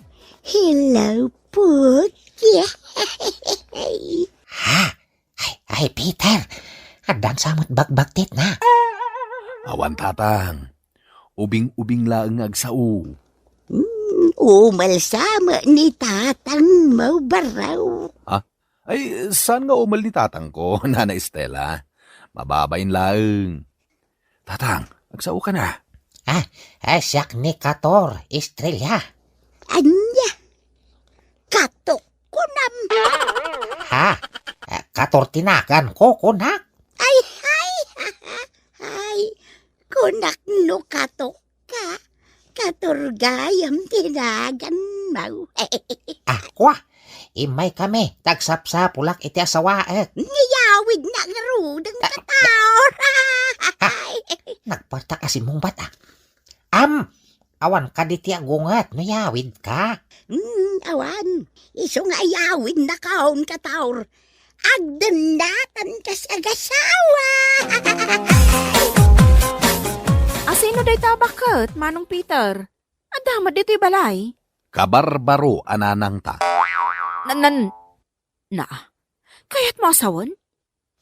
Hello, Put. Ha? Ay, ay, Peter! Addan sa met bagbagtitna. Awan, tatang. Ubing-ubing laeng nga agsao. Hmm, umel sa met ni tatangmo, baro. Ha? Ay, saan nga umel ni tatangko, Nana Estela? Mababain laeng. Tatang, agsaoka na. Ah, eh, siak ni Kator, Estrella. Ania? Katok kunam? Ha? Eh, Kator ti naganko, kunak. Ay, ay, ay, kunak no katok ka, Kator gayam ti naganmo. Ah, kua, immaykami, ta agsapsapulak iti asawaek. Ngiyawidna ngaruden, Kator. Ha? Nagpartak a simmungbat, ah. Am, awan kadi ti agunget no yawidka? Hmm, awan. Isu nga ayawidnakon, Kator. Agdennatan kas agasawa. Asino dayta a baket, Manong Peter? Adda met ditoy balay? Kabarbaro a nanangta. Nan, nan, na, kayatmo a sawen?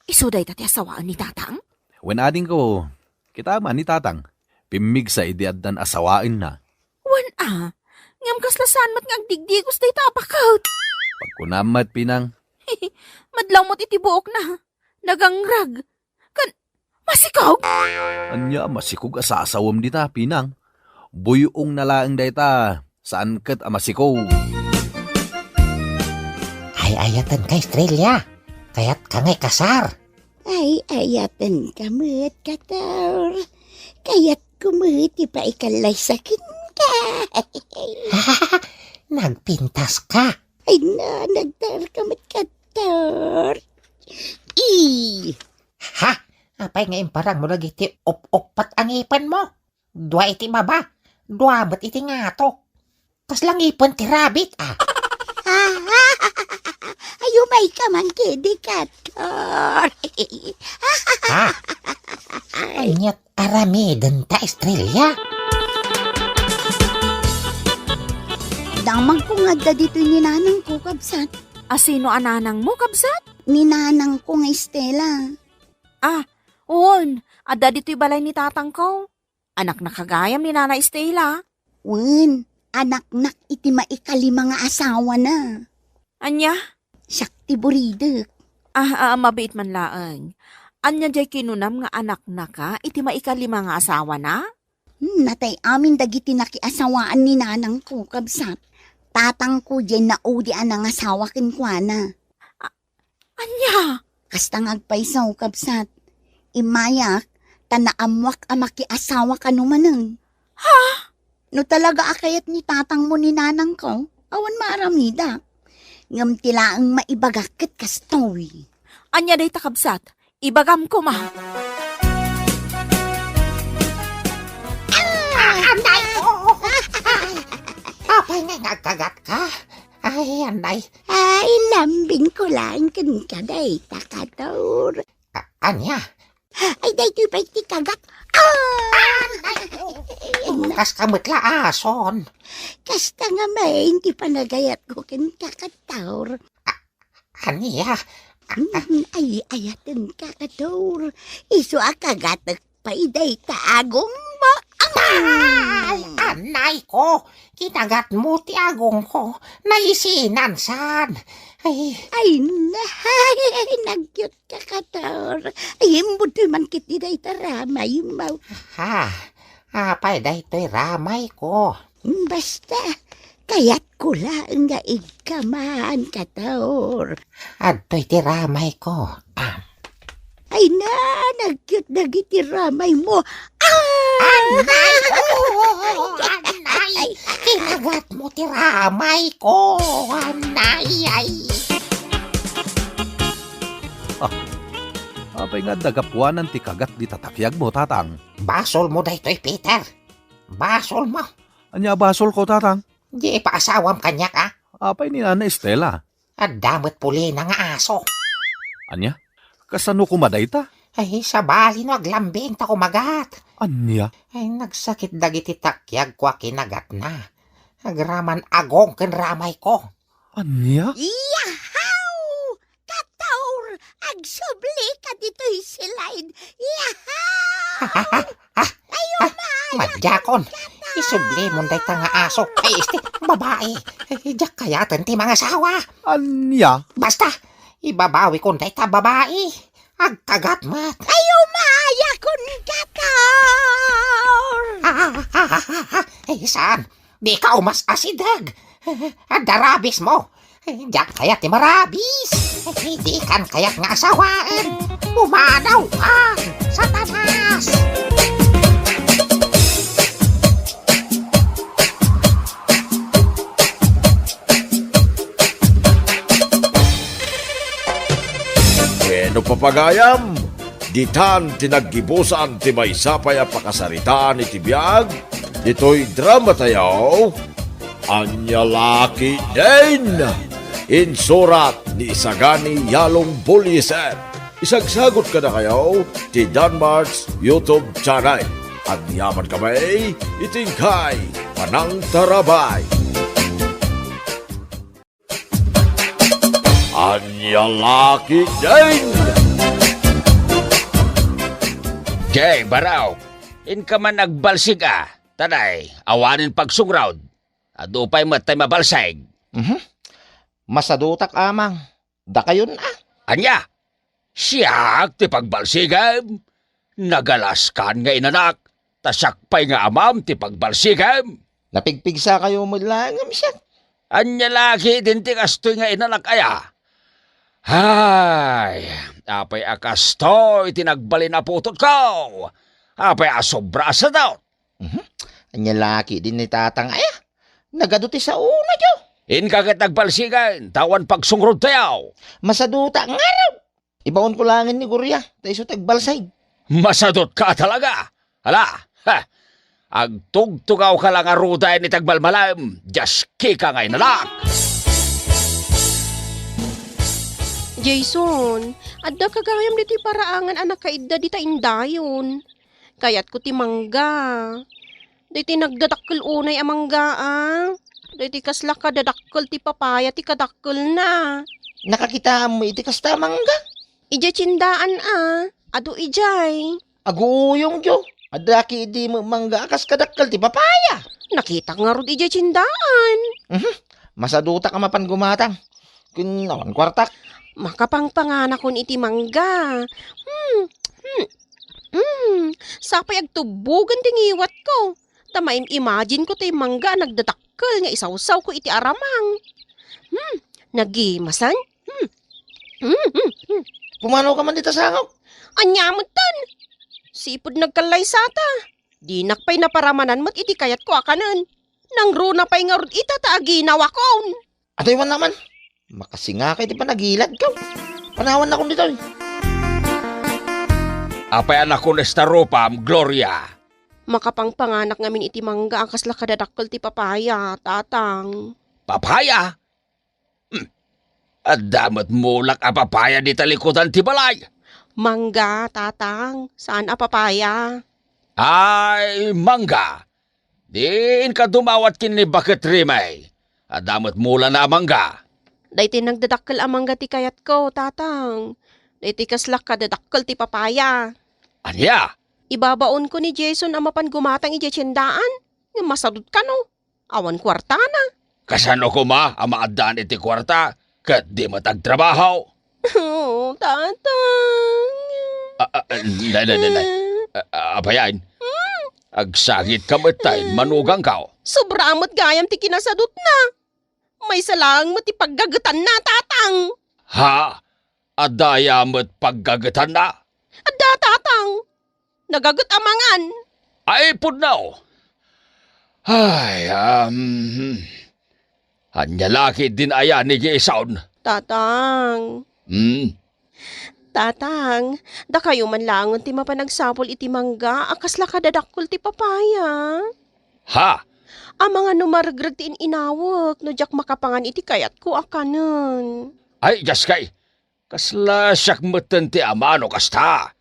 Isu dayta ti asawaen ni tatang? Wen, adingko, kita man ni tatang. Pimmigsa idi addan asawaenna. Wen a, ngem kasla saan met nga agdigdigos dayta a baket? Pagkunam met, Pinang. Madlaw met iti buokna. Nagangrag. Kan, masikog? Ania a masikog a saasawem dita, Pinang? Buy-ongna laeng dayta, saan ket a masikog. Ay-ayatenka, Estrella. Kayatka nga ikasar. Ay-ayatenka met, Kator. Kayatko met ti paikallay sa kenka. Nagpintas ka. Ay na, nagtaer ka met, Kator. I! Ha? Apay nga imparang mo dagiti up-uppat a ngipen mo? Dua iti baba, dua met iti ngato. Kasla ngipen ti rabbit, ah. Ay, umay ka man kedi, Kator. Ha? Aniat aramiden ta, Estrella? Damagko nga adda ditoy ni nanangko, kabsat. A sino a nanangmo, kabsat? Ni nanangko nga Estela. Ah, wen, adda ditoy balay ni tatangko. Anaknak gayam ni Nana Estela? Wen, anaknak iti maikalima nga asawana. Ania? Siak ti buridek. Ah, ah, mabiit man laeng. Ania diay kinunam nga anaknaka iti maikalima nga asawana? Hmm, natay amin dagiti nakiasawaan ni nanangko, kabsat. Tatangko diay naudi a nangasawa kenkuana. A-, ania? Kasta nga agpayso, kabsat. Immayak, ta naammoak a makiasawa kano manen. Ha? No talaga a kayat ni tatangmo ni nanangko, awan maaramidak. Ngem ti laeng maibagak ket kastoy. Ania dayta, kabsat? Ibagam koma. Ah, anay ko! Apay nga nagkagat ka? Ay, anay. Ay, lambing ko lang kenka dayta, Kator. A-, ania? Ay, daytoy pay ti kagat. Ah! Anay ko! Kas ka met la ason. Kasta nga main ti panagayatko kenka, Kator. A-, ania? Mm, ay, ayaten ka, Kator. Isu a kagatek pay dayta agongmo. Ay, anay ko! Kinagatmo ti agongko. Naisinan san. Ay. Ay, nay, nagyot ka, Kator. Ay, imbudtoy man ketdi dayta ramaymo. Ha? Apay daytoy ramayko? Basta, kayatko laeng nga igkaman, Kator. Adtoy ti ramayko. Ah. Ay na, nagyot dagiti ramaymo. Ah! Anay! Oh, anay! Kinagatmo ti ramayko! Anay! Ay! Ah, apay nga adda gapuanan ti kagat dita takiagmo, tatang? Basolmo daytoy, Peter. Basolmo. Ania a basolko, tatang? Di ipaasawam kaniak, a? Apay ni Nana Estela? Adda met pulina nga aso. Ania? Kasano koma dayta? Ay, sabali no aglambing ta kumagat. Ania? Ay, nagsakit dagiti takiagko a kinagatna. Agraman agong ken ramayko. Ania? Yahaw! Kator, agsubli ka ditoy silay. Yahaw! Ay, ah, umay, madiakon. Kator! Isublimon dayta nga aso. Ay, isti, babae. Ay, diak kayaten ti mangasawa. Ania? Basta, ibabawikon dayta babae. Agkagat met. Ay, umayakon, Kator! Ah, ah, ah, ah, ah. Ay, saan? Dika umas-asideg. Adda rabies mo. Diak kayat ti marabies. Dikan kayat nga asawaen. Pumanaw ka, Satanas! Wen, papagayam, ditan ti naggibusan ti maysa pay a pakasaritaan iti biag ditoy dramatayo, Ania La Ketdin. Insurat ni Isagani Yalong Bullieser. Isagsagut kadakayo ti Danmart's YouTube channel. Agyaman kami iti inkay panangtarabay. Ania La Ketdin. Jay, Baraw, inka man agbalsig a, ta nay, awanen pagsungraw. Adu pay met tay mabalsig. Mhm. Masadutak, Amang. Dakayon a. Ania? Siak ti pagbalsigem? Nagalaskan nga inanak, ta siak pay nga amam ti pagbalsigem. Napigpigsa kayo met laeng ngem siak. Ania la ketdin ti kastoy nga inanak aya? Ay, apay a kastoy ti nagbalin a putotko? Apay a sobra a sadot? Mhm. Ania la ketdin ni tatang aya? Nagadu ti saona, Diyo. Inka ket nagbalsigen, ta awan pagsungrod tayo. Masaduta ngarud. Ibaonko laengen ni Gloria, ta isu ti agbalsig. Masadutka talaga. Hala, ha. Agtugtugawka la ngaruden iti agmalmalem, diaskika nga inalak. Jason, adda ka gayam ditoy paraangan a nakaidda dita indayon. Kayatko ti mangga. Daytoy nagdadakkel unay a mangga, a. Daytoy kasla kadadakkel ti papaya ti kadakkelna. Nakakitaam iti kasta a mangga? Idiay tiendaan, a. Adu idiay. Aguuyongyo. Adda ketdi met mangga a kas kadakkel ti papaya. Nakitak ngarud idiay tiendaan. Mhm. Masadutak a mapan gumatang. Ken awan kuartak. Makapangpanganakon iti mangga. Hmm, hmm, hmm. Sapay agtubbogen ti ngiwatko. Ta maim-imagineko ti mangga a nagdadakkel nga isawsawko iti aramang. Hmm, nagimasen. Hmm. Hmm, hmm, hmm. Pumanaw ka man dita sangok. Ania metten? Sipud nagkallaysata. Dinak pay naparamanan met iti kayatko a kanen. Nangruna pay ngarud ita ta aginawakon. Adaywan naman. Makasingaka iti panagiladko. Panawannakon ditoy. Apay a nakunes ta rupam, Gloria? Makapangpanganak ngamin iti mangga a kasla kadadakkel ti papaya, Tatang. Papaya? Hmm. Adda met mulak a papaya dita likudan ti balay. Mangga, Tatang. Saan a papaya. Ay, mangga. Diin ka dumawat ken ni Baket Rimay. Adda met mulana a mangga. Daytoy nagdadakkel a mangga ti kayatko, Tatang. Daytoy kasla kadadakkel ti papaya. Ania? Ibabaonko ni Jason a mapan gumatang idiay tiendaan. Ngem masadut kano. Awan kuartana. Kasano koma a maaddaan iti kuarta ket di met agtrabaho? Oh, Tatang. Ah, ah, ah, nay, nay, nay, nay. Ah, ah, apayan? Hmm? Agsangit ka met tay manugang ka. Sobra met gayam ti kinasadutna. Maysa laeng met ti paggagetanna, Tatang. Ha? Adda aya met paggagetanna? Adda, Tatang. Nagaget a mangan. Ay, pudno! Ay, um, ania la ketdin aya ni Jason? Tatang. Hmm? Tatang, dakayo man laengen ti mapan agsapul iti mangga a kasla kadadakkel ti papaya. Ha? Amangan no maregreg ti in-inawek no diak makapangan iti kayatko a kanen. Ay, diaskay, kasla siak metten ti ama no kasta.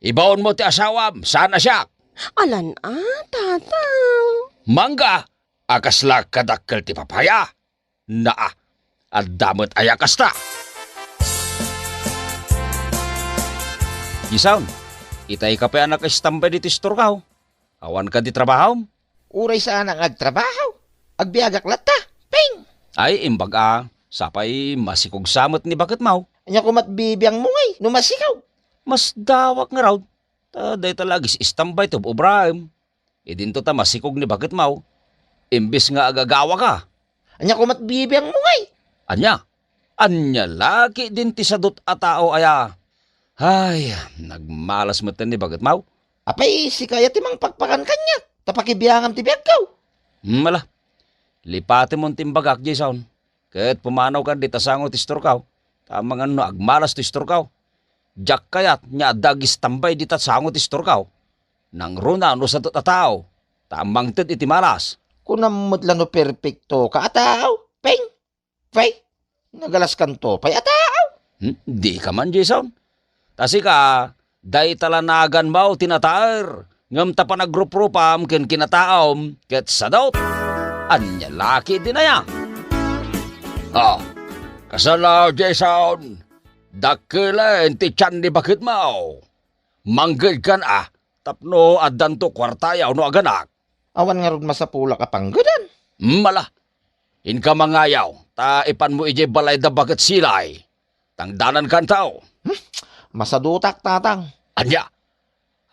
Ibaonmo ti asawam, saan a siak. Alan a, Tatang. Mangga a kasla kadakkel ti papaya. Naa, adda met aya kasta. Jason, itay ka pay a nakaistambay ditoy istorkaw. Awan kadi trabahom? Uray saanak nga agtrabaho. Agbiagak latta. Ping! Ay, imbag a, sapay masikog sa met ni baketmaw. Ania koma't bibiangmo ngay no masikog? Masdawak ngarud, ta dayta la agis-istambay ti ob-obraem. Idinto ta masikog ni baketmaw, imbes nga agagawaka. Ania koma't bibiangmo ngay? Ania? Ania la ketdin ti sadut a tao aya? Ay, nagmalas metten ni baketmaw. Apay, sika aya ti mangpakpakan kaniak, ta pakibiangam ti biagko. Hmm, ala. Lipatemon ti imbagak, Jason. Ket pumanawkan dita sango ti istorkaw. Ta amangan no agmalas ti istorkaw. Diak kayat nga adda agistambay dita sango ti istorkaw. Nangruna no sadut a tao, ta mangted iti malas. Kunam met la no perpektoka a tao, Peng? Pay, nagalaskanto pay a tao. Hmm, dika man, Jason. Ta sika, dayta la naganmo ti nataer, ngem ta panagruprupam ken kinataom, ket sadut. Ania la ketdin aya? Ah, kasano, Jason? Dakkelen ti tian ni baketmo. Mangngegkan a, tapno addanto kuarta wenno aganak. Awan ngarud masapulak a panggedan. Mala. Inka mangayaw, ta ipanmo idiay balay da Baket Silay. Tangdanankanto. Hmm? Masadutak, Tatang. Ania?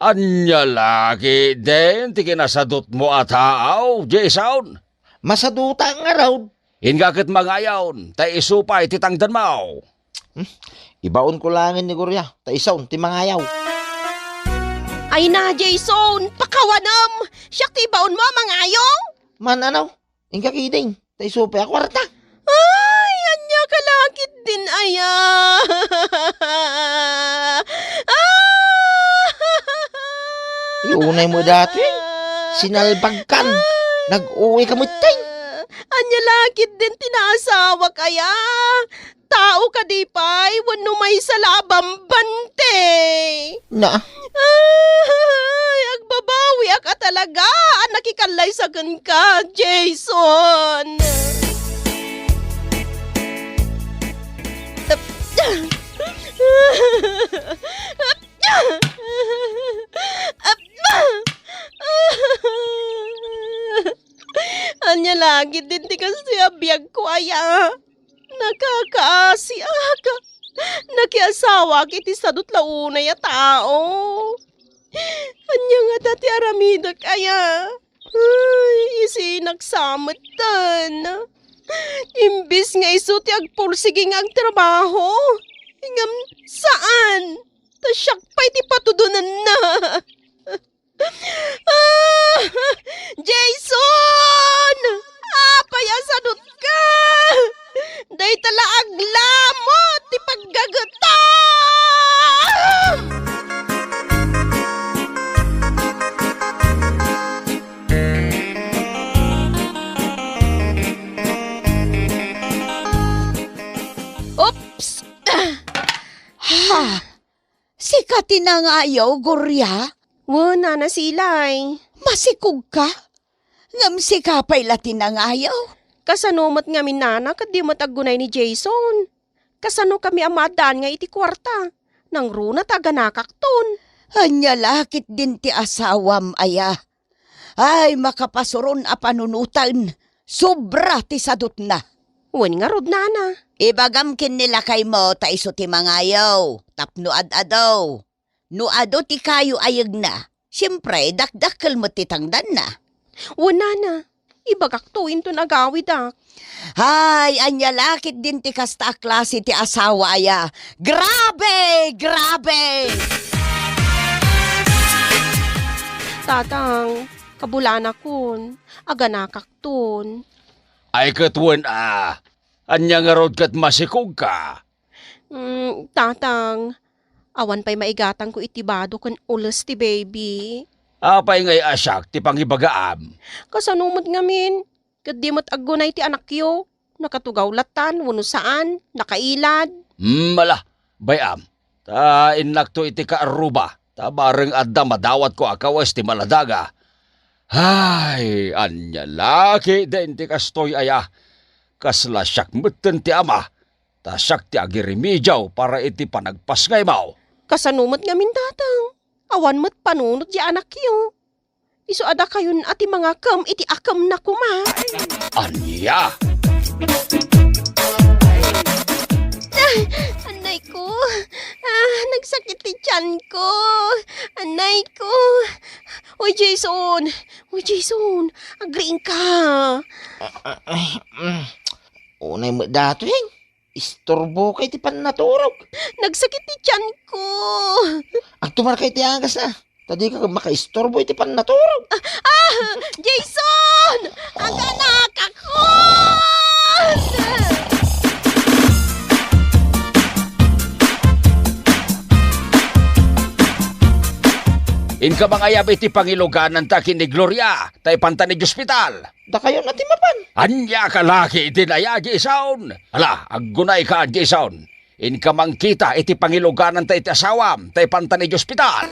Ania la ketdin ti kinasadutmo a tao, Jason? Masadutak ngarud. Inka ket mangayaw, ta isu pay ti tangdanmo. Hmm? Ibaonko laengen ni Gloria, ta isu ti mangayaw. Ay na, Jason, pakawanem! Siak ti ibaonmo a mangayaw? Maan-ano? Inka kiding, ta isu pay a kuarta. Ay, ania ka lakit din aya? Ah! Ay, unay mo dati, sinalbagkan. Nag-uwi ka metten. Ania lakit din ti naasawak aya? Tao kadi pay wenno maysa la a bambante? Na. Ay, agbabawiak a talaga a nakikallaysa kenka, Jason. Ania lakit din ti kastoy a biagko aya? Nakaakaasiak. Nakiasawaak iti sadut la unay a tao. Ania ngata ti aramidek aya? Ay, isinak sa metten. Imbes nga isu ti agpursigi nga agtrabaho, ngem saan. Ta siak pay ti patudonenna. Ah! Jason! Apay a sadutka? Dayta la aglamut ti paggagetam! Oops! Ha? Sika ti nangayaw, Gloria? Wen, Nana Silay. Masikogka? Ngem sika pay la ti nangayaw? Kasano met ngamin, Nana, ket di met aggunay ni Jason? Kasano kami a maaddaan nga iti kuarta? Nangruna ta aganakakton. Ania la ketdin ti asawam aya? Ay, makapasuron a panunoten. Sobra ti sadutna. Wen ngarud, Nana. Ibagam ken ni lakaymo ta isu ti mangayaw tapno ad-adu. No adu ti kayo a yegna, siempre, dakdakkel met ti tangdanna. Wen, Nana, ibagakto inton agawidak. Hay, ania la ketdin ti kasta a klase ti asawa aya? Grabe! Grabe! Tatang, kabulanakon, aganakakton. Ay, ket wen a, ania ngarud ket masikogka? Mm, Tatang, awan pay maigatangko iti bado ken ules ti baby. Apay ngay a siak ti pangibagaam? Kasano met ngamin? Ket di met aggunay ti anakyo. Nakatugaw latan wenno saan, nakailad. Hmm, ala, bay-am. Ta innakto iti kaarruba, ta bareng adda madawatko a kawes ti maladaga. Ay, ania la ketdin ti kastoy aya? Kasla siak metten ti ama, ta siak ti agirimidiaw para iti panagpasngaymo. Kasano met ngamin, Tatang? Awan met panunot ti anakyo. Isu a dakayon a ti mangakem iti akemna koma. Ania? Ah, anayko. Ah, nagsakit ti tiyanko. Anayko. Uy, Jason. Uy, Jason. Agriingka. Ah, ah, ay, mm. Unay met datoy. Istorboka iti pannaturog. Nagsakit ti tiyanko. Agtumarka iti agasna. Ta dika makaistorbo iti pannaturog. Ah! Jason! Aganakakon! Inka mangayab iti pangilugananta ken ni Gloria, ta ipanta idiay ospital. Dakayon a ti mapan. Ania ka la ketdin aya, Jason? Ala, aggunayka, Jason. Inka mangkita iti pangilugananta iti asawam, ta ipanta idiay ospital.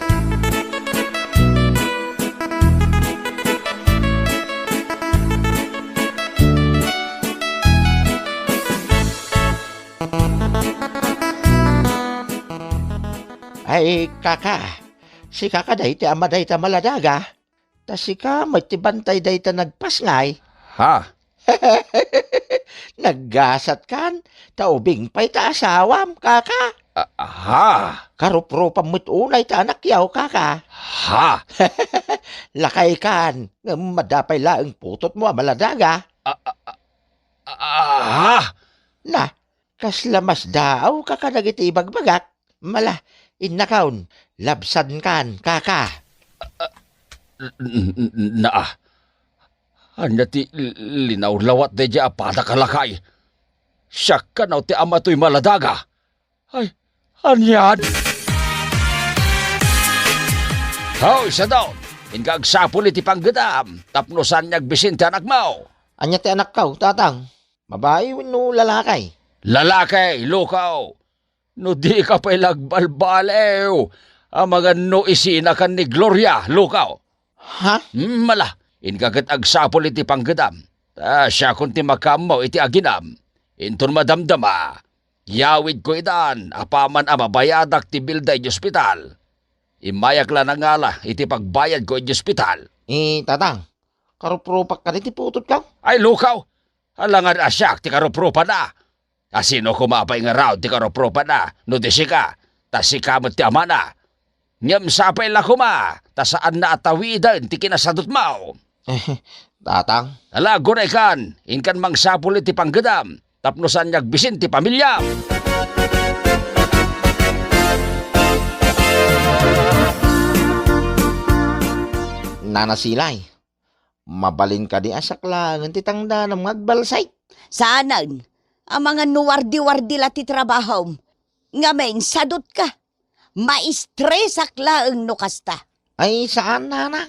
Ay, kaka, sika kadi ti ama dayta maladaga? Ta sika met ti bantay dayta nagpasngay. Ha? Naggasatkan, ta ubing pay ta asawam, kaka. Ah, ha? Karuprupam met unay ta anakyaw, kaka. Ha? Lakaykan, ngem madapay laeng putotmo a maladaga. Ah, ah, ah, ah, ha? Na, kasla masdaawka kadagiti ibagbagak? Mala, innakon, labsankan, kaka. N-, n-, n-, naa. Ania ti l-, linawlawat daydiay a padak a lakay? Siak kano ti ama toy maladaga. Ay, anian? Hoy, Sadot! Inka agsapul iti panggedam tapno saan nga agbisin ti anakmo. Ania ti anakko, Tatang? Babai wenno lalaki? Lalaki, Luko. No dika pay la agbalbaliw, amangan no isinakan ni Gloria, Luko. Ha? Hmm, ala, inka ket agsapul iti panggedam. Ta siakon ti makaammo iti aginam. Inton madamdama, yawidko itan apaman a mabayadak ti bilda iti ospital. Immayak la nangala iti pagbayadko iti ospital. Eh, Tatang, karuprupak kadi ti putotko? Ay, Luko! Alangan a siak ti karuprupana. A sino koma pay ngarud ti karuprupana no di sika? Ta sika met ti amana. Ngem sapay la koma, ta saanna a tawiden ti kinasadutmo. Tatang. Ala, agunaykan, inkan mangsapul iti panggedam, tapno saan nga agbisin ti pamiliam. Nana Silay, mabalin kadi a siak laengen ti tangdanam nga agbalsay? Saanen, amangan no wardi-wardi la ti trabahom. Ngamin, sadutka. Maistresak laeng no kasta. Ay, saan, Nana.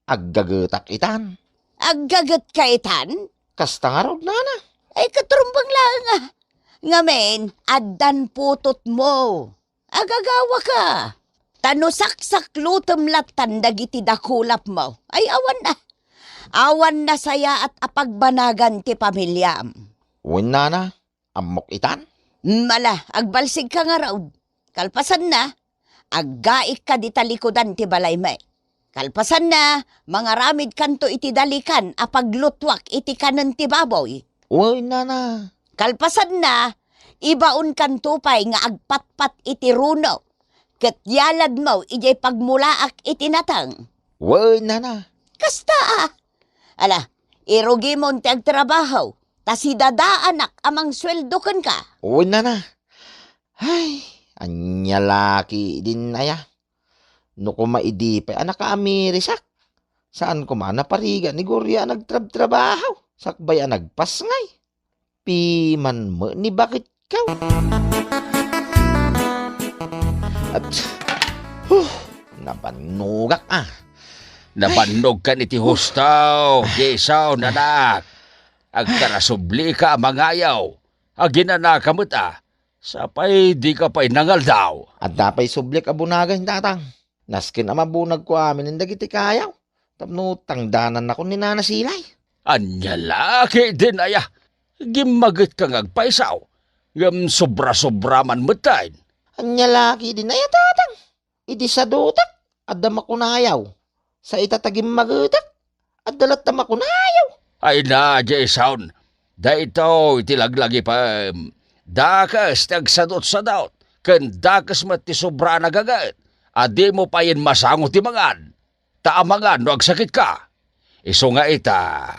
Aggagetak itan. Aggagetka itan? Kasta ngarud, Nana. Ay, ket rumbeng laeng a. Ngamin, addan putotmo. Agagawaka. Ta no saksaklutem lattan dagiti dakulapmo, ay awan a. Awan nasayaat a pagbanagan ti pamiliam. Wen, Nana, ammok itan? Ala, agbalsigka ngarud. Kalpasanna, aggaikka dita likudan ti balaymi. Kalpasanna, mangaramidkanto iti dalikan a paglutuak iti kanen ti baboy. Wen, Nana. Kalpasanna, ibaonkanto pay nga agpatpat iti runo, ket yaladmo idiay pagmulaak iti nateng. Wen, Nana. Kasta a. Ala, irugimon ti agtrabaho, ta sidadaanak a mangsueldo kenka. Wen, Nana. Ay, ania la ketdin aya. No koma idi pay a nakaamirisak, saan koma a naparigat ni Gloria a nagtrabtrabaho, sakbay a nagpasngay. Piman met ni baketko. At, huh, nabannogak a. Nabannogkan iti husto, Jason, anak. Agkarasublika a mangayaw. Aginanaka met a. Sapay dika pay nangaldaw. Adda pay sublik a bunagen, Tatang. Nasken a mabunagko aminen dagiti kayaw tapno tangdanannakon ni Nana Silay. Ania la ketdin aya? Gimmagetka nga agpayso, ngem sobra-sobra man metten. Ania la ketdin aya, Tatang? Idi sadutak, adda makunayaw. Sa ita ta gimmagetak, adda latta makunayaw. Ay na, Jason, daytoy ti laglagipem. Dakes ti agsadutsadut, ken dakes met ti sobra a nagaget, a dimo payen masango ti mangan. Ta amangan no agsakitka. Isu nga ita,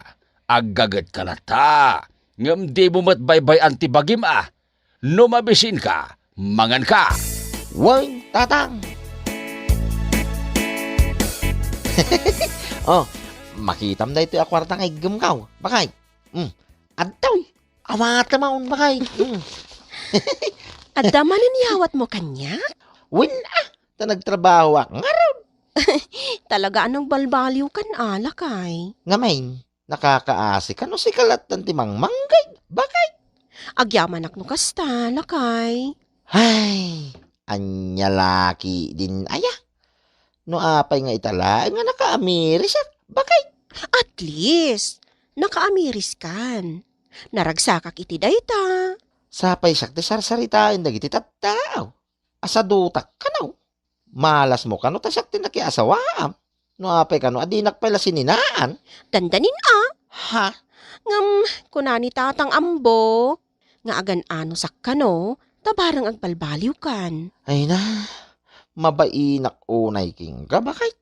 aggagetka latta, ngem dimo met baybay-an ti bagim a, no mabisinka, manganka. Wen, Tatang. Oh, makitam daytoy a kuarta nga iggemko, bakay. Mm. Adtoy. Awatem a, bakay. Mm. Adda manen iyawatmo kaniak? Wen a, ta nagtrabahoak ngarud. Talaga a nagbalbaliwkan a, lakay. Ngamin, nakakaasi kano sika lattan ti mangmangged, bakay. Agyamanak no kasta, lakay. Ay, ania la ketdin aya? No apay nga ita laeng nga nakaamirisak, bakay. At least, nakaamiriskan. Naragsakak iti dayta. Sapay siak ti sarsaritaen dagiti tattao. Asadutak kano. Malasmo kano ta siak ti nakiasawaam. No apay kano a dinak pay la sininaan? Dandanin a. Ha? Ngem, kuna ni Tatang Ambo, nga agan-anosak kano, ta bareng agbalbaliwkan. Ay na, mabainak unay kenka, bakay.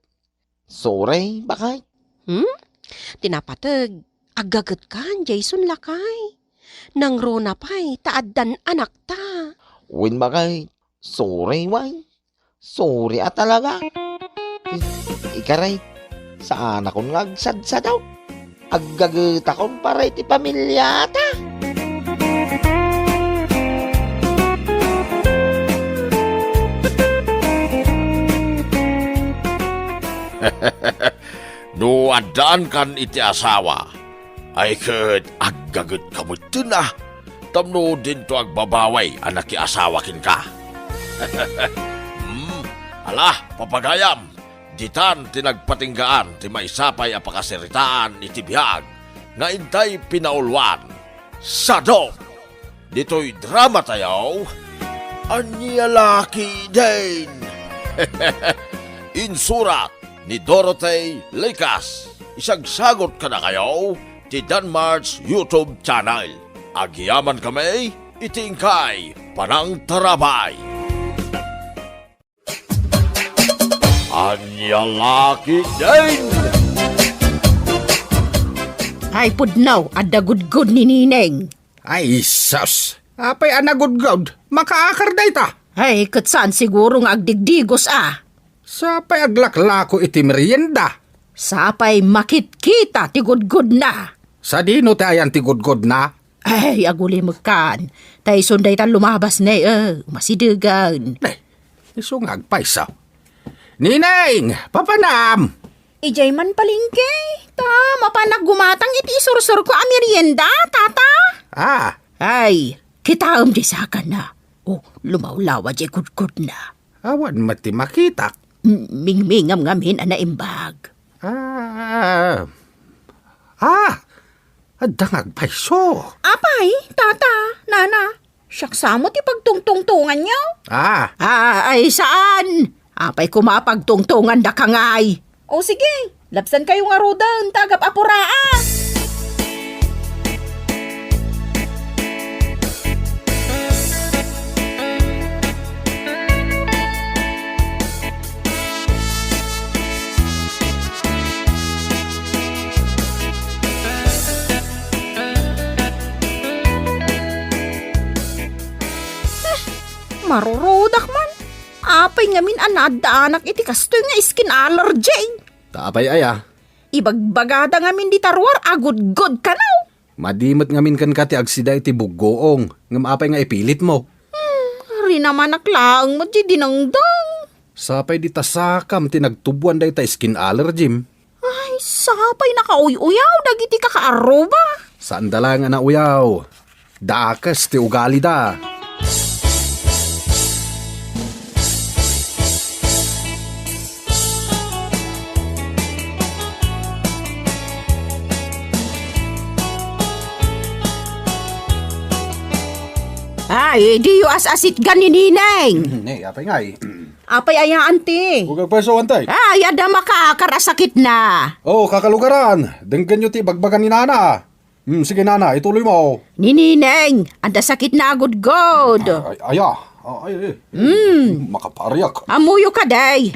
Sorry, bakay. Hmm? Ti napateg, aggagetkan, Jason, lakay. Nangruna pay, ta addan anakta. Wen, bakay. Sorry, way. Sorry a talaga. I-, ikaray, saanakon nga agsadsadaw. Aggagetakon para iti pamiliata. No addaankan iti asawa, ay ket aggagetka metten a, tapno dinto agbabaway a nakiasawa kenka. Hmm, ala, papagayam, ditan ti nagpatinggaan ti maysa pay a pakasaritaan iti biag nga intay pinauluan. Sadop! Ditoy drama tayo, Ania La Ketdin! Insurat ni Dorothy Licas. Isagsagot kadakayo ti Danmar's YouTube channel. Agyaman kami iti inkay panangtarabay. Ania La Ketdin! Ay, pudno, adda gudgod ni Nineng. Ay, sus! Apay a nagudgod? Makaakar dayta. Ay, ket saan siguro nga agdigdigos a. Sapay aglaklako iti merienda. Sapay makitkita ti gudgodna. Sadino ti ayan ti gudgodna? Ay, agulimekkan. Ta isun dayta lumabas ne, eh, umasidegen. Ne, isu nga agpayso. Nineng, papanam! Idiay man palengke. Ta, mapanak gumatang iti isursurko a merienda, tata. Ah. Ay, kitaem diay sakana. O, lumawlawa diay gudgodna. Awan met ti makitak. M-, mingmingam ngamin a naimbag. Ah. Ah! Adda nga agpayso. Apay, tata, nana, siak sa met ti pagtungtungtonganyo? Ah. Ah, ay saan? Apay koma a pagtungtongandaka ngay? O sige, labsankayo ngaruden ta agap-apuraa. Marurudak man. Apay ngamin a naaddaanak iti kastoy nga skin allergy? Ta apay aya? Ibagbagada ngamin dita ruar a gudgod kano. Madi met ngamin kenka ti agsida iti buggoong, ngem apay nga ipilitmo? Hmm, rinamanak laeng met diay dinengdeng. Sapay dita sakam ti nagtuboan dayta skin allergym. Ay, sapay nakauy-uyaw dagiti kakaarruba. Saanda laeng a nauyaw. Dakes ti ugalida. Ay, diyo as-asitgan ni Nineng. Ne, apay ngay? Apay aya, anti? Ug agpayso, antay? Ay, adda makaakar a sakitna. Oh, kakalugaran. Denggenyo ti ibagbaga ni Nana. Hmm, sige, Nana, ituloy mo. Ni Nineng, adda sakitna a gudgod. Ay, aya. Ah, ay, ay. Hmm. Makapariak. Ammoyo kadi.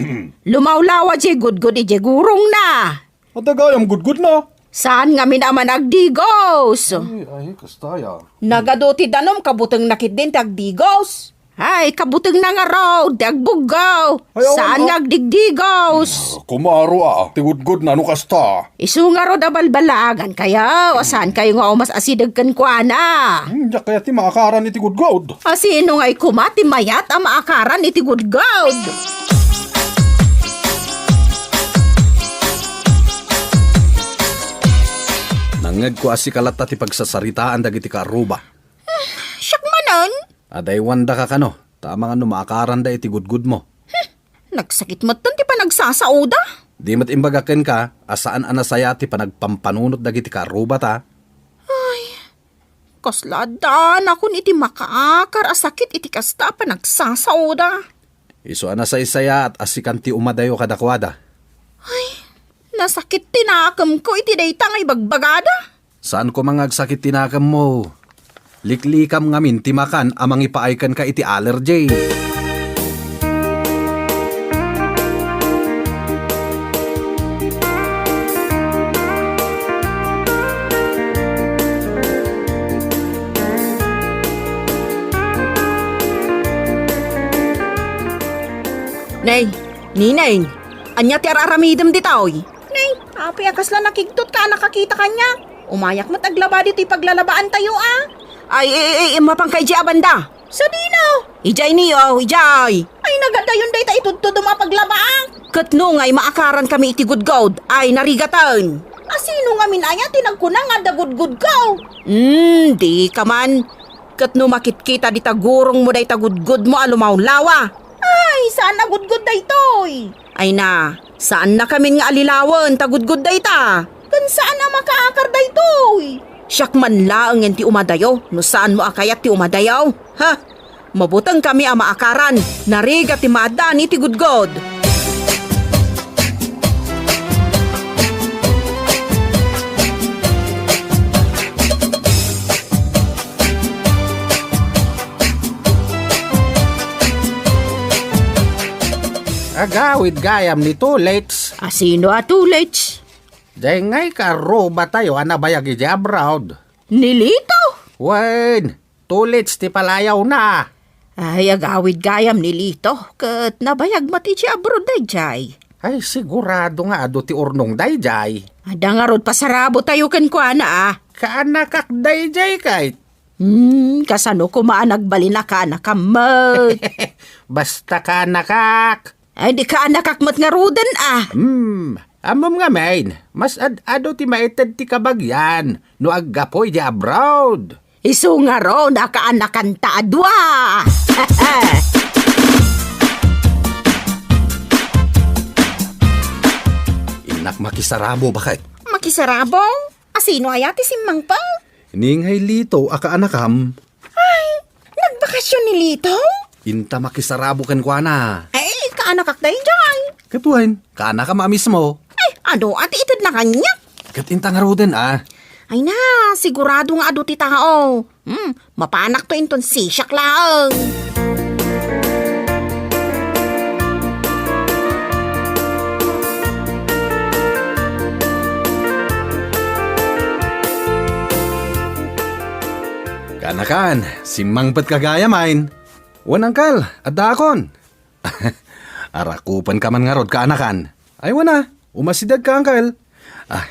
Lumawlawa diay gudgod idiay gurongna. Adda gayam gudgodna. Saan ngamin a managdigos? Ay, ay, kasta aya. Nagadu ti danum, kabutengna ketdin ti agdigos. Ay, kabutengna ngarud ti agbuggo. Ay, awan, saan nga agdigdigos. Kumaro a, ti gudgodna no kasta. Isu ngarud a balbalagankayo, a saankayo nga umas-asideg kenkuana. Hmm, diak kayat ti maakaran iti gudgod. A sino ngay koma ti mayat a maakaran iti gudgod? Nangngegko a sika latta ti pagsasaritaan dagiti kaarruba. Siak manen? Adaywandaka kano, ta amangan no maakaranda iti gudgudmo. Hmm, nagsakit metten ti panagsasaoda. Di met imbagak kenka a saan a nasayaat ti panagpampanunot dagiti kaarrubata. Ay, kasla addaanakon iti makaakar a sakit iti kasta a panagsasaoda. Isu a nasaysayaat a sikan ti umadayo kadakuada. Ay, nasakit ti nakemko iti dayta nga ibagbagada. Saan koma nga agsakit ti nakemmo. Liklikam ngamin ti makan a mangipaay kenka iti allergy. Nay, Nineng, ania ti ar-aramidem ditoy? Nay, Apay a kasla nakigtot ka a nakakita kaniak? Umayak met aglaba ditoy paglalabaantayo a. Ay, ay, ay, ay, mapanka idiay a banda. Sadino? Idiay ni, o, idiay. Ay, nagadayon dayta itudtudom a paglabaak. Ket no ngay maakaran kami iti gudgod, ay narigaten. A sino ngamin aya ti nagkuna nga adda gudgod ka? Hmm, di ka man. Ket no makitkita dita gurongmo dayta gudgodmo a lumawlawa. Ay, saan a gudgod daytoy? Ay na, saan na kamin nga alilawen ta gudgod dayta? Ken saan a makaakar daytoy? Siak man laengen ti umadayo, no saanmo a kayat ti umadayo. Ha? Mabuteng kami a maakaran, narigat ti maaddaan iti gudgod. Agawid gayam ni Tulits. A sino a Tulits? Dayngay karrubatayo a nabayag idiay abroad. Ni Lito? Wen, Tulits ti palayawna. Ay, agawid gayam ni Lito, ket nabayag met idiay abroad daydiay. Ay, sigurado nga adu ti urnong daydiay. Adda ngarud pasarabotayo kenkuana a. Kaanakak daydiay kay. Hmm, kasano koma a nagbalin a kaanakam met? Basta kaanakak. Ay, di kaanakak met ngaruden a. Hmm, ammom ngamin, mas ad-adu ti maited ti kabagian no aggapu idiay abroad. Isu ngarud a kaanakanta a dua. Innak makisarabo, baket. Makisarabo? A sino aya ti simmangpet? Ni ngay Lito a kaanakam. Ay, nagbakasyon ni Lito? Inta makisarabo kenkuana. Ay, kaanakak daydiay. Ket wen, kaanakam a mismo. Ay, adu a ti itedna kaniak. Ket inta ngaruden a. Ay na, sigurado nga adu ti tao. Hmm, mapanakto inton sisiak laeng. Kaanakan, simmangpetka gayam a. Wen, angkel, addaakon. Arakupenka man ngarud, kaanakan. Ay, wen a, umasidegka, angkel. Ah,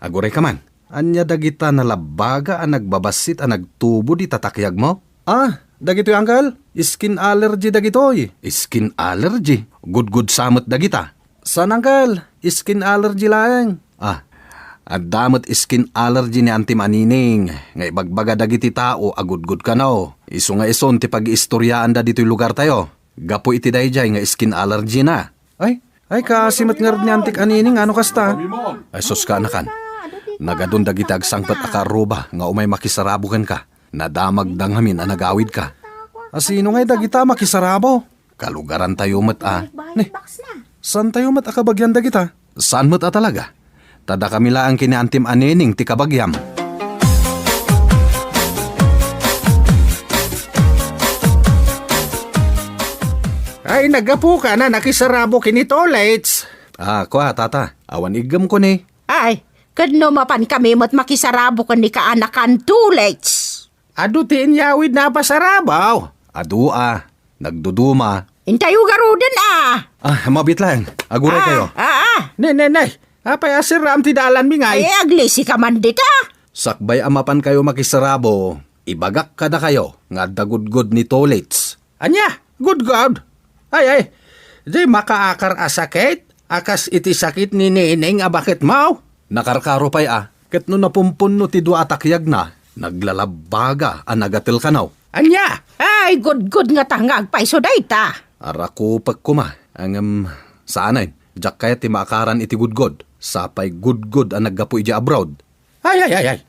Agurayka man. Ania dagita nalabbaga a nagbabassit a nagtubo dita takyagmo? Ah, dagitoy, angkel, skin allergy dagitoy. Skin allergy? Gudgod sa met dagita? Saan, angkel, skin allergy laeng. Ah, adda met skin allergy ni Antim a Nining nga ibagbaga dagiti tao a gudgod kano. Isu nga isun ti pagiistoriaanda ditoy lugartayo. Gapu iti daydiay nga skin allergy na. Ay, ay, kaasi met ngarud ni Antik a Nining, ano kasta? Ay, sus, kaanakan. Nagadun dagiti agsangpet a kaarruba nga umay makisarabo kenka. Nadamagda ngamin a nagawidka. A sino ngay dagita makisarabo? Kalugarantayo met a. Ni, saantayo met a kabagian dagita? Saan met a talaga? Ta dakami laeng ken ni Antim a Nining ti kabagiam. Ay, naggapuka a nakisarabo ken ni Tolets. Ah, kua, tata. Awan iggem ko ni. Ay, ket no mapankami met makisarabo ken ni kaanakan Tolets. Adu ti inyawidna a pasarabo? Adu a. Nagduduma. Intayo garuden a. Ah, mabiit laeng. Aguray kayo. Ah, ah. Ne, ne, ne. Apay a sirram ti dalanmi ngay? Ay, aglisika man dita. Sakbay a mapankayo makisarabo, ibagak kadakayo nga adda gudgod ni Tolets. Ania? Gudgod? Ay, ay. Di makaakar a sakit? A kas iti sakit ni Nining a baketmo? Nakarkaro pay a, ket no napumpunno ti dua a takyagna, naglalabbaga a nagatel kano. Ania? Ay, gudgod ngata nga agpayso dayta. Arakupek koma, ngem saanen, diak kayat ti maakaran iti gudgod, sapay gudgod a naggapu idiay abroad. Ay, ay, ay, ay.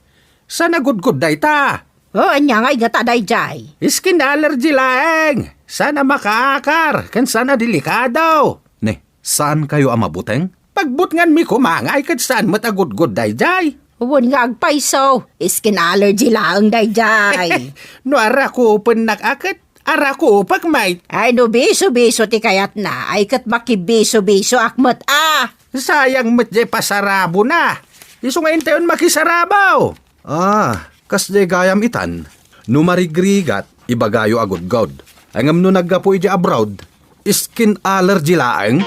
Saan a gudgod dayta? O, ania ngay ngata daydiay? Skin allergy laeng. Saan a makaakar, ken saan a delikado. Ne, saankayo a mabuteng? Pagbutnganmi koma ngay ket saan met a gudgod daydiay. Wen nga agpayso, skin allergy laeng daydiay. No arakupennak a ket, arakupek met. Ay, no biso-biso ti kayatna, ay ket makibiso-bisoak met a. Sayang met diay pasarabona. Isu nga intayon makisarabo. Ah, kasdiay gayam itan. No marigrigat, ibagayo a gudgod. Ngem no naggapu idiay abroad, skin allergy laeng?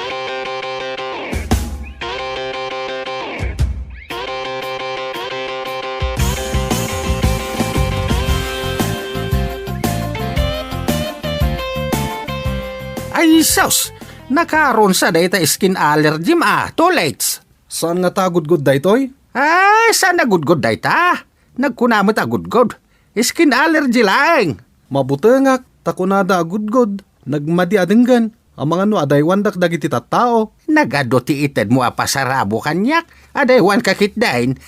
Sus, nakaron sa dayta skin allergy ma, Tolits. Saan ngata a gudgod daytoy? Ay, saan a gudgod dayta? Nagkuna met a gudgod. Skin allergy laeng. Mabutengak, ta kunada a gudgod, nagmadi a denggen. Amangan no adaywandak dagiti tattao. Nagadu ti itedmo a pasarabo kaniak, adaywanka ketdin.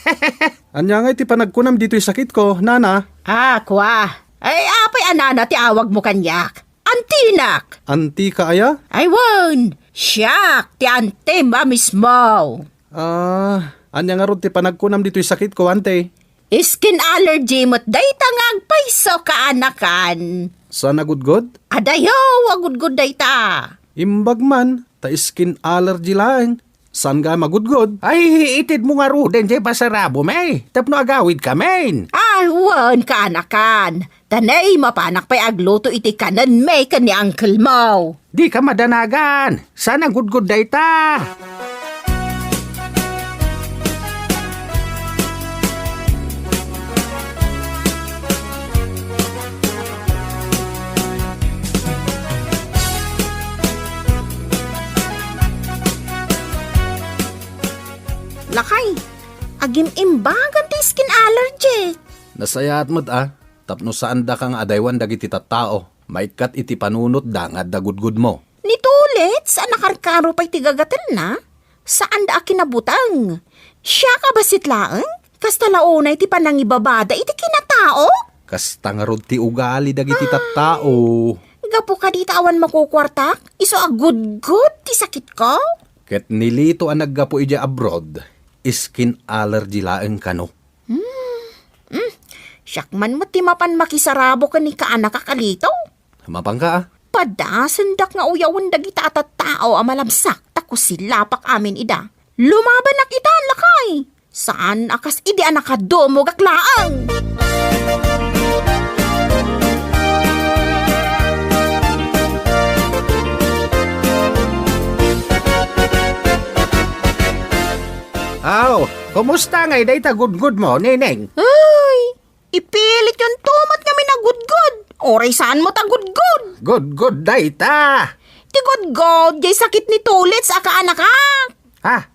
Ania ngay ti panagkunam ditoy sakitko, nana? Ah, kua. Ay, apay a nana ti awagmo kaniak? Antinak! Antika aya? Ay, wen, siak ti antim a mismo. Ah, ania ngarud ti panagkunam ditoy sakitko, ante? Skin allergy met dayta nga agpayso, kaanakan. Saan a gudgod? Adayo a gudgod dayta. Imbag man, ta skin allergy laeng. Saan gayam a gudgod? Ay, itedmo ngaruden jay pasarabom, eh. Tapno agawidkamin. Ay, wen, kaanakan. Ta nay, mapanak pay agluto iti kanenmi ken ni uncle mo. Dika madanagan. Saan a gudgod dayta? Lakay, agim-imbagan ti skin allergy. Nasayaat met a, tapno saandaka nga adaywan dagiti tattao, maikkat iti panunotda nga adda gudgudmo. Ni Tulits a nakarkaro pay ti gagatelna, saanda a kinabuteng. Siak a bassit laeng, kasta la unay ti panangibabada iti kinatao. Kasta ngarud ti ugali dagiti tattao. Gapu kadi ta awan makukuartak, isu a gudgod ti sakitko. Ket ni Lito a naggapu idiay abroad, skin allergy laeng kano. Hmm. Hmm. Siak man met ti mapan makisarabo ken ni kaanakak a Lito. Mapanka, a? Padasendak nga uyawen dagita a tattao a malabsak ta kusilapak amin ida. Lumabanak ita, lakay. Saan a kas idi a nakadumogak laeng. Aw, kumusta ngay dayta gudgudmo, Neneng? Ay, ipilityon to met ngamin a gudgod. Uray saan met a gudgod. Gudgod dayta. Ti gudgod, jay sakit ni Tulits a kaanakak. Ha?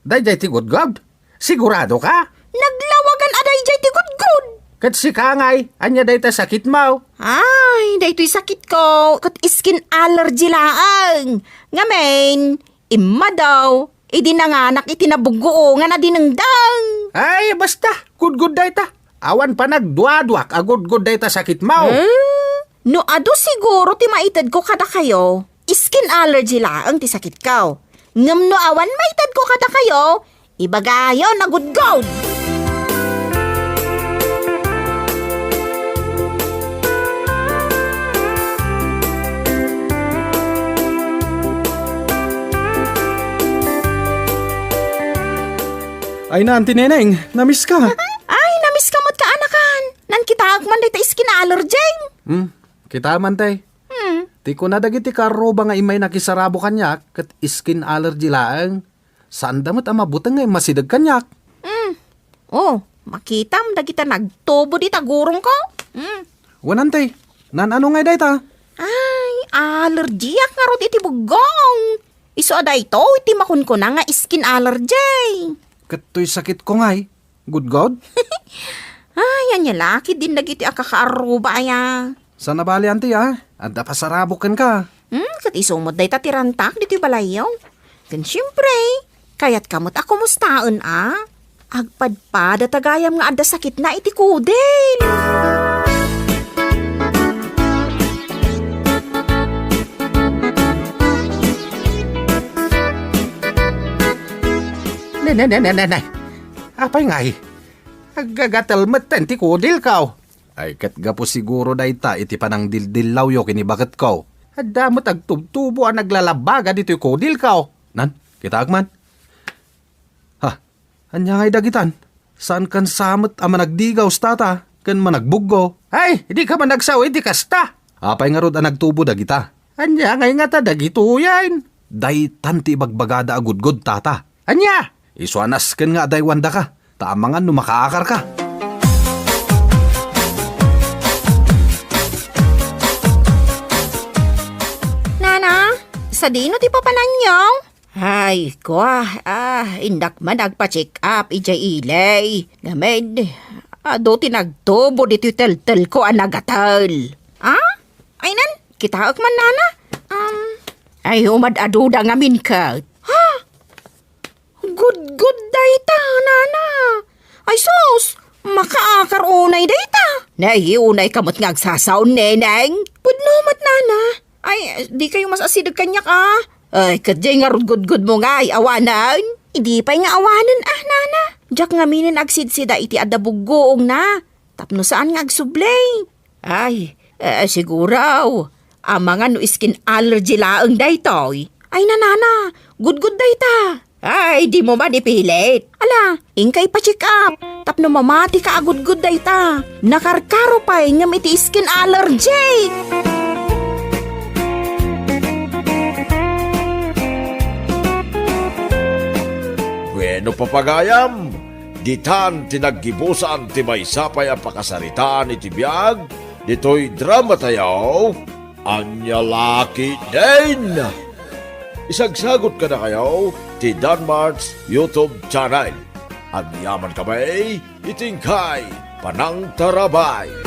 Dayjay ti gudgod? Sigurado ka? Naglawagan a dayjay ti gudgod. Ket sika ngay, ania dayta sakitmo? Ay, daytoy sakitko, ket skin allergy laeng. Ngamin, immadaw, idi nanganak iti nabuggoongan a dinengdeng. Ay, basta, gudgod dayta. Awan panagduaduak a gudgod dayta sakitmo. Hmm? No adu siguro ti maitedko kadakayo, skin allergy laeng ti sakitko. Ngem no awan maitedko kadakayo, ibagayo a gudgod. Ay, Auntie Neneng, namiss ka. Ay, namiss ka met, kaanakan. Nankitaak man dayta skin allergy. Hmm, kita man, tay. Hmm. Ti kuna dagiti kaarruba nga immay nakisarabo kaniak ket skin allergy laeng. Saanda met a mabuteng nga immasideg kaniak. Hmm. Oh, makitam dagita nagtubo dita gurongko. Hmm. Wen, Auntie, naan-ano ngay dayta? Ay, allergyak ngarud iti buggong. Isu a daytoy ti makunkuna nga skin allergy. Ket toy sakitko ngay. Gudgod? Ay, ania la ketdin dagiti a kakaarruba aya. Saan a bale, Auntie, a? Adda pasarabok kenka. Hmm, ket isu met dayta ti rantak ditoy balayyo. Ken siempre, kayatka met a kumustaen a? Agpadpadata gayam nga adda sakitna iti kudil. Ne, ne, ne, ne, ne, ne. Apay ngay? Aggagatel metten ti kudilko. Ay, ket gapu siguro dayta iti panangdildillawyo ken ni baketko. Adda met agtubtubo a naglalabbaga ditoy kudilko. Nan, kitaek man. Ha, ania ngay dagitan? Saankan sa met a managdigaw, tata, ken managbuggo. Ay, dika man agsao iti kasta. Apay ngarud a nagtubo dagita? Ania ngay ngata dagitoyen? Daytan ti ibagbagada a gudgod, tata. Ania? Isu a nasken nga adaywandaka, ta amangan no makaakarka. Nana, Sadino ti papananyo? Ay, kua, ah, innak man agpa-check up idiay ili. Ngamin, adu ti nagtubo ditoy teltelko a nagatel. Ah? Ay nan, kitaek man, nana. Um, ay, umad-aduda ngamin ket. Ha? Gudgod dayta, nana. Ay sus, makaakar unay dayta. Nay, unay ka met nga agsasaon, neneng. Pudno met, nana. Ay, di kayo masasideg kaniak, ah. Ay, ket diay ngarud gudgod mo ngay, awanen? Idi pay nga awanen, ah, nana. Diak ngaminen agsidsida iti adda buggoongna. Tapno saan nga agsubli. Ay, eh, siguro, amangan no skin allergy laeng daytoy. Ay, nanana, gudgod dayta. Ay, dimo man ipilit. Ala, inka ipa-check up. Tapno mamati ka a gudgod dayta. Nakarkaro pay ngem iti skin allergy. Bueno, papagayam, ditan ti naggibusan ti maysa pay a pakasaritaan iti biag ditoy dramatayo, Ania La Ketdin! Isagsagut kadakayo ti Danmart's YouTube channel. Agyamankami iti inkay panangtarabay.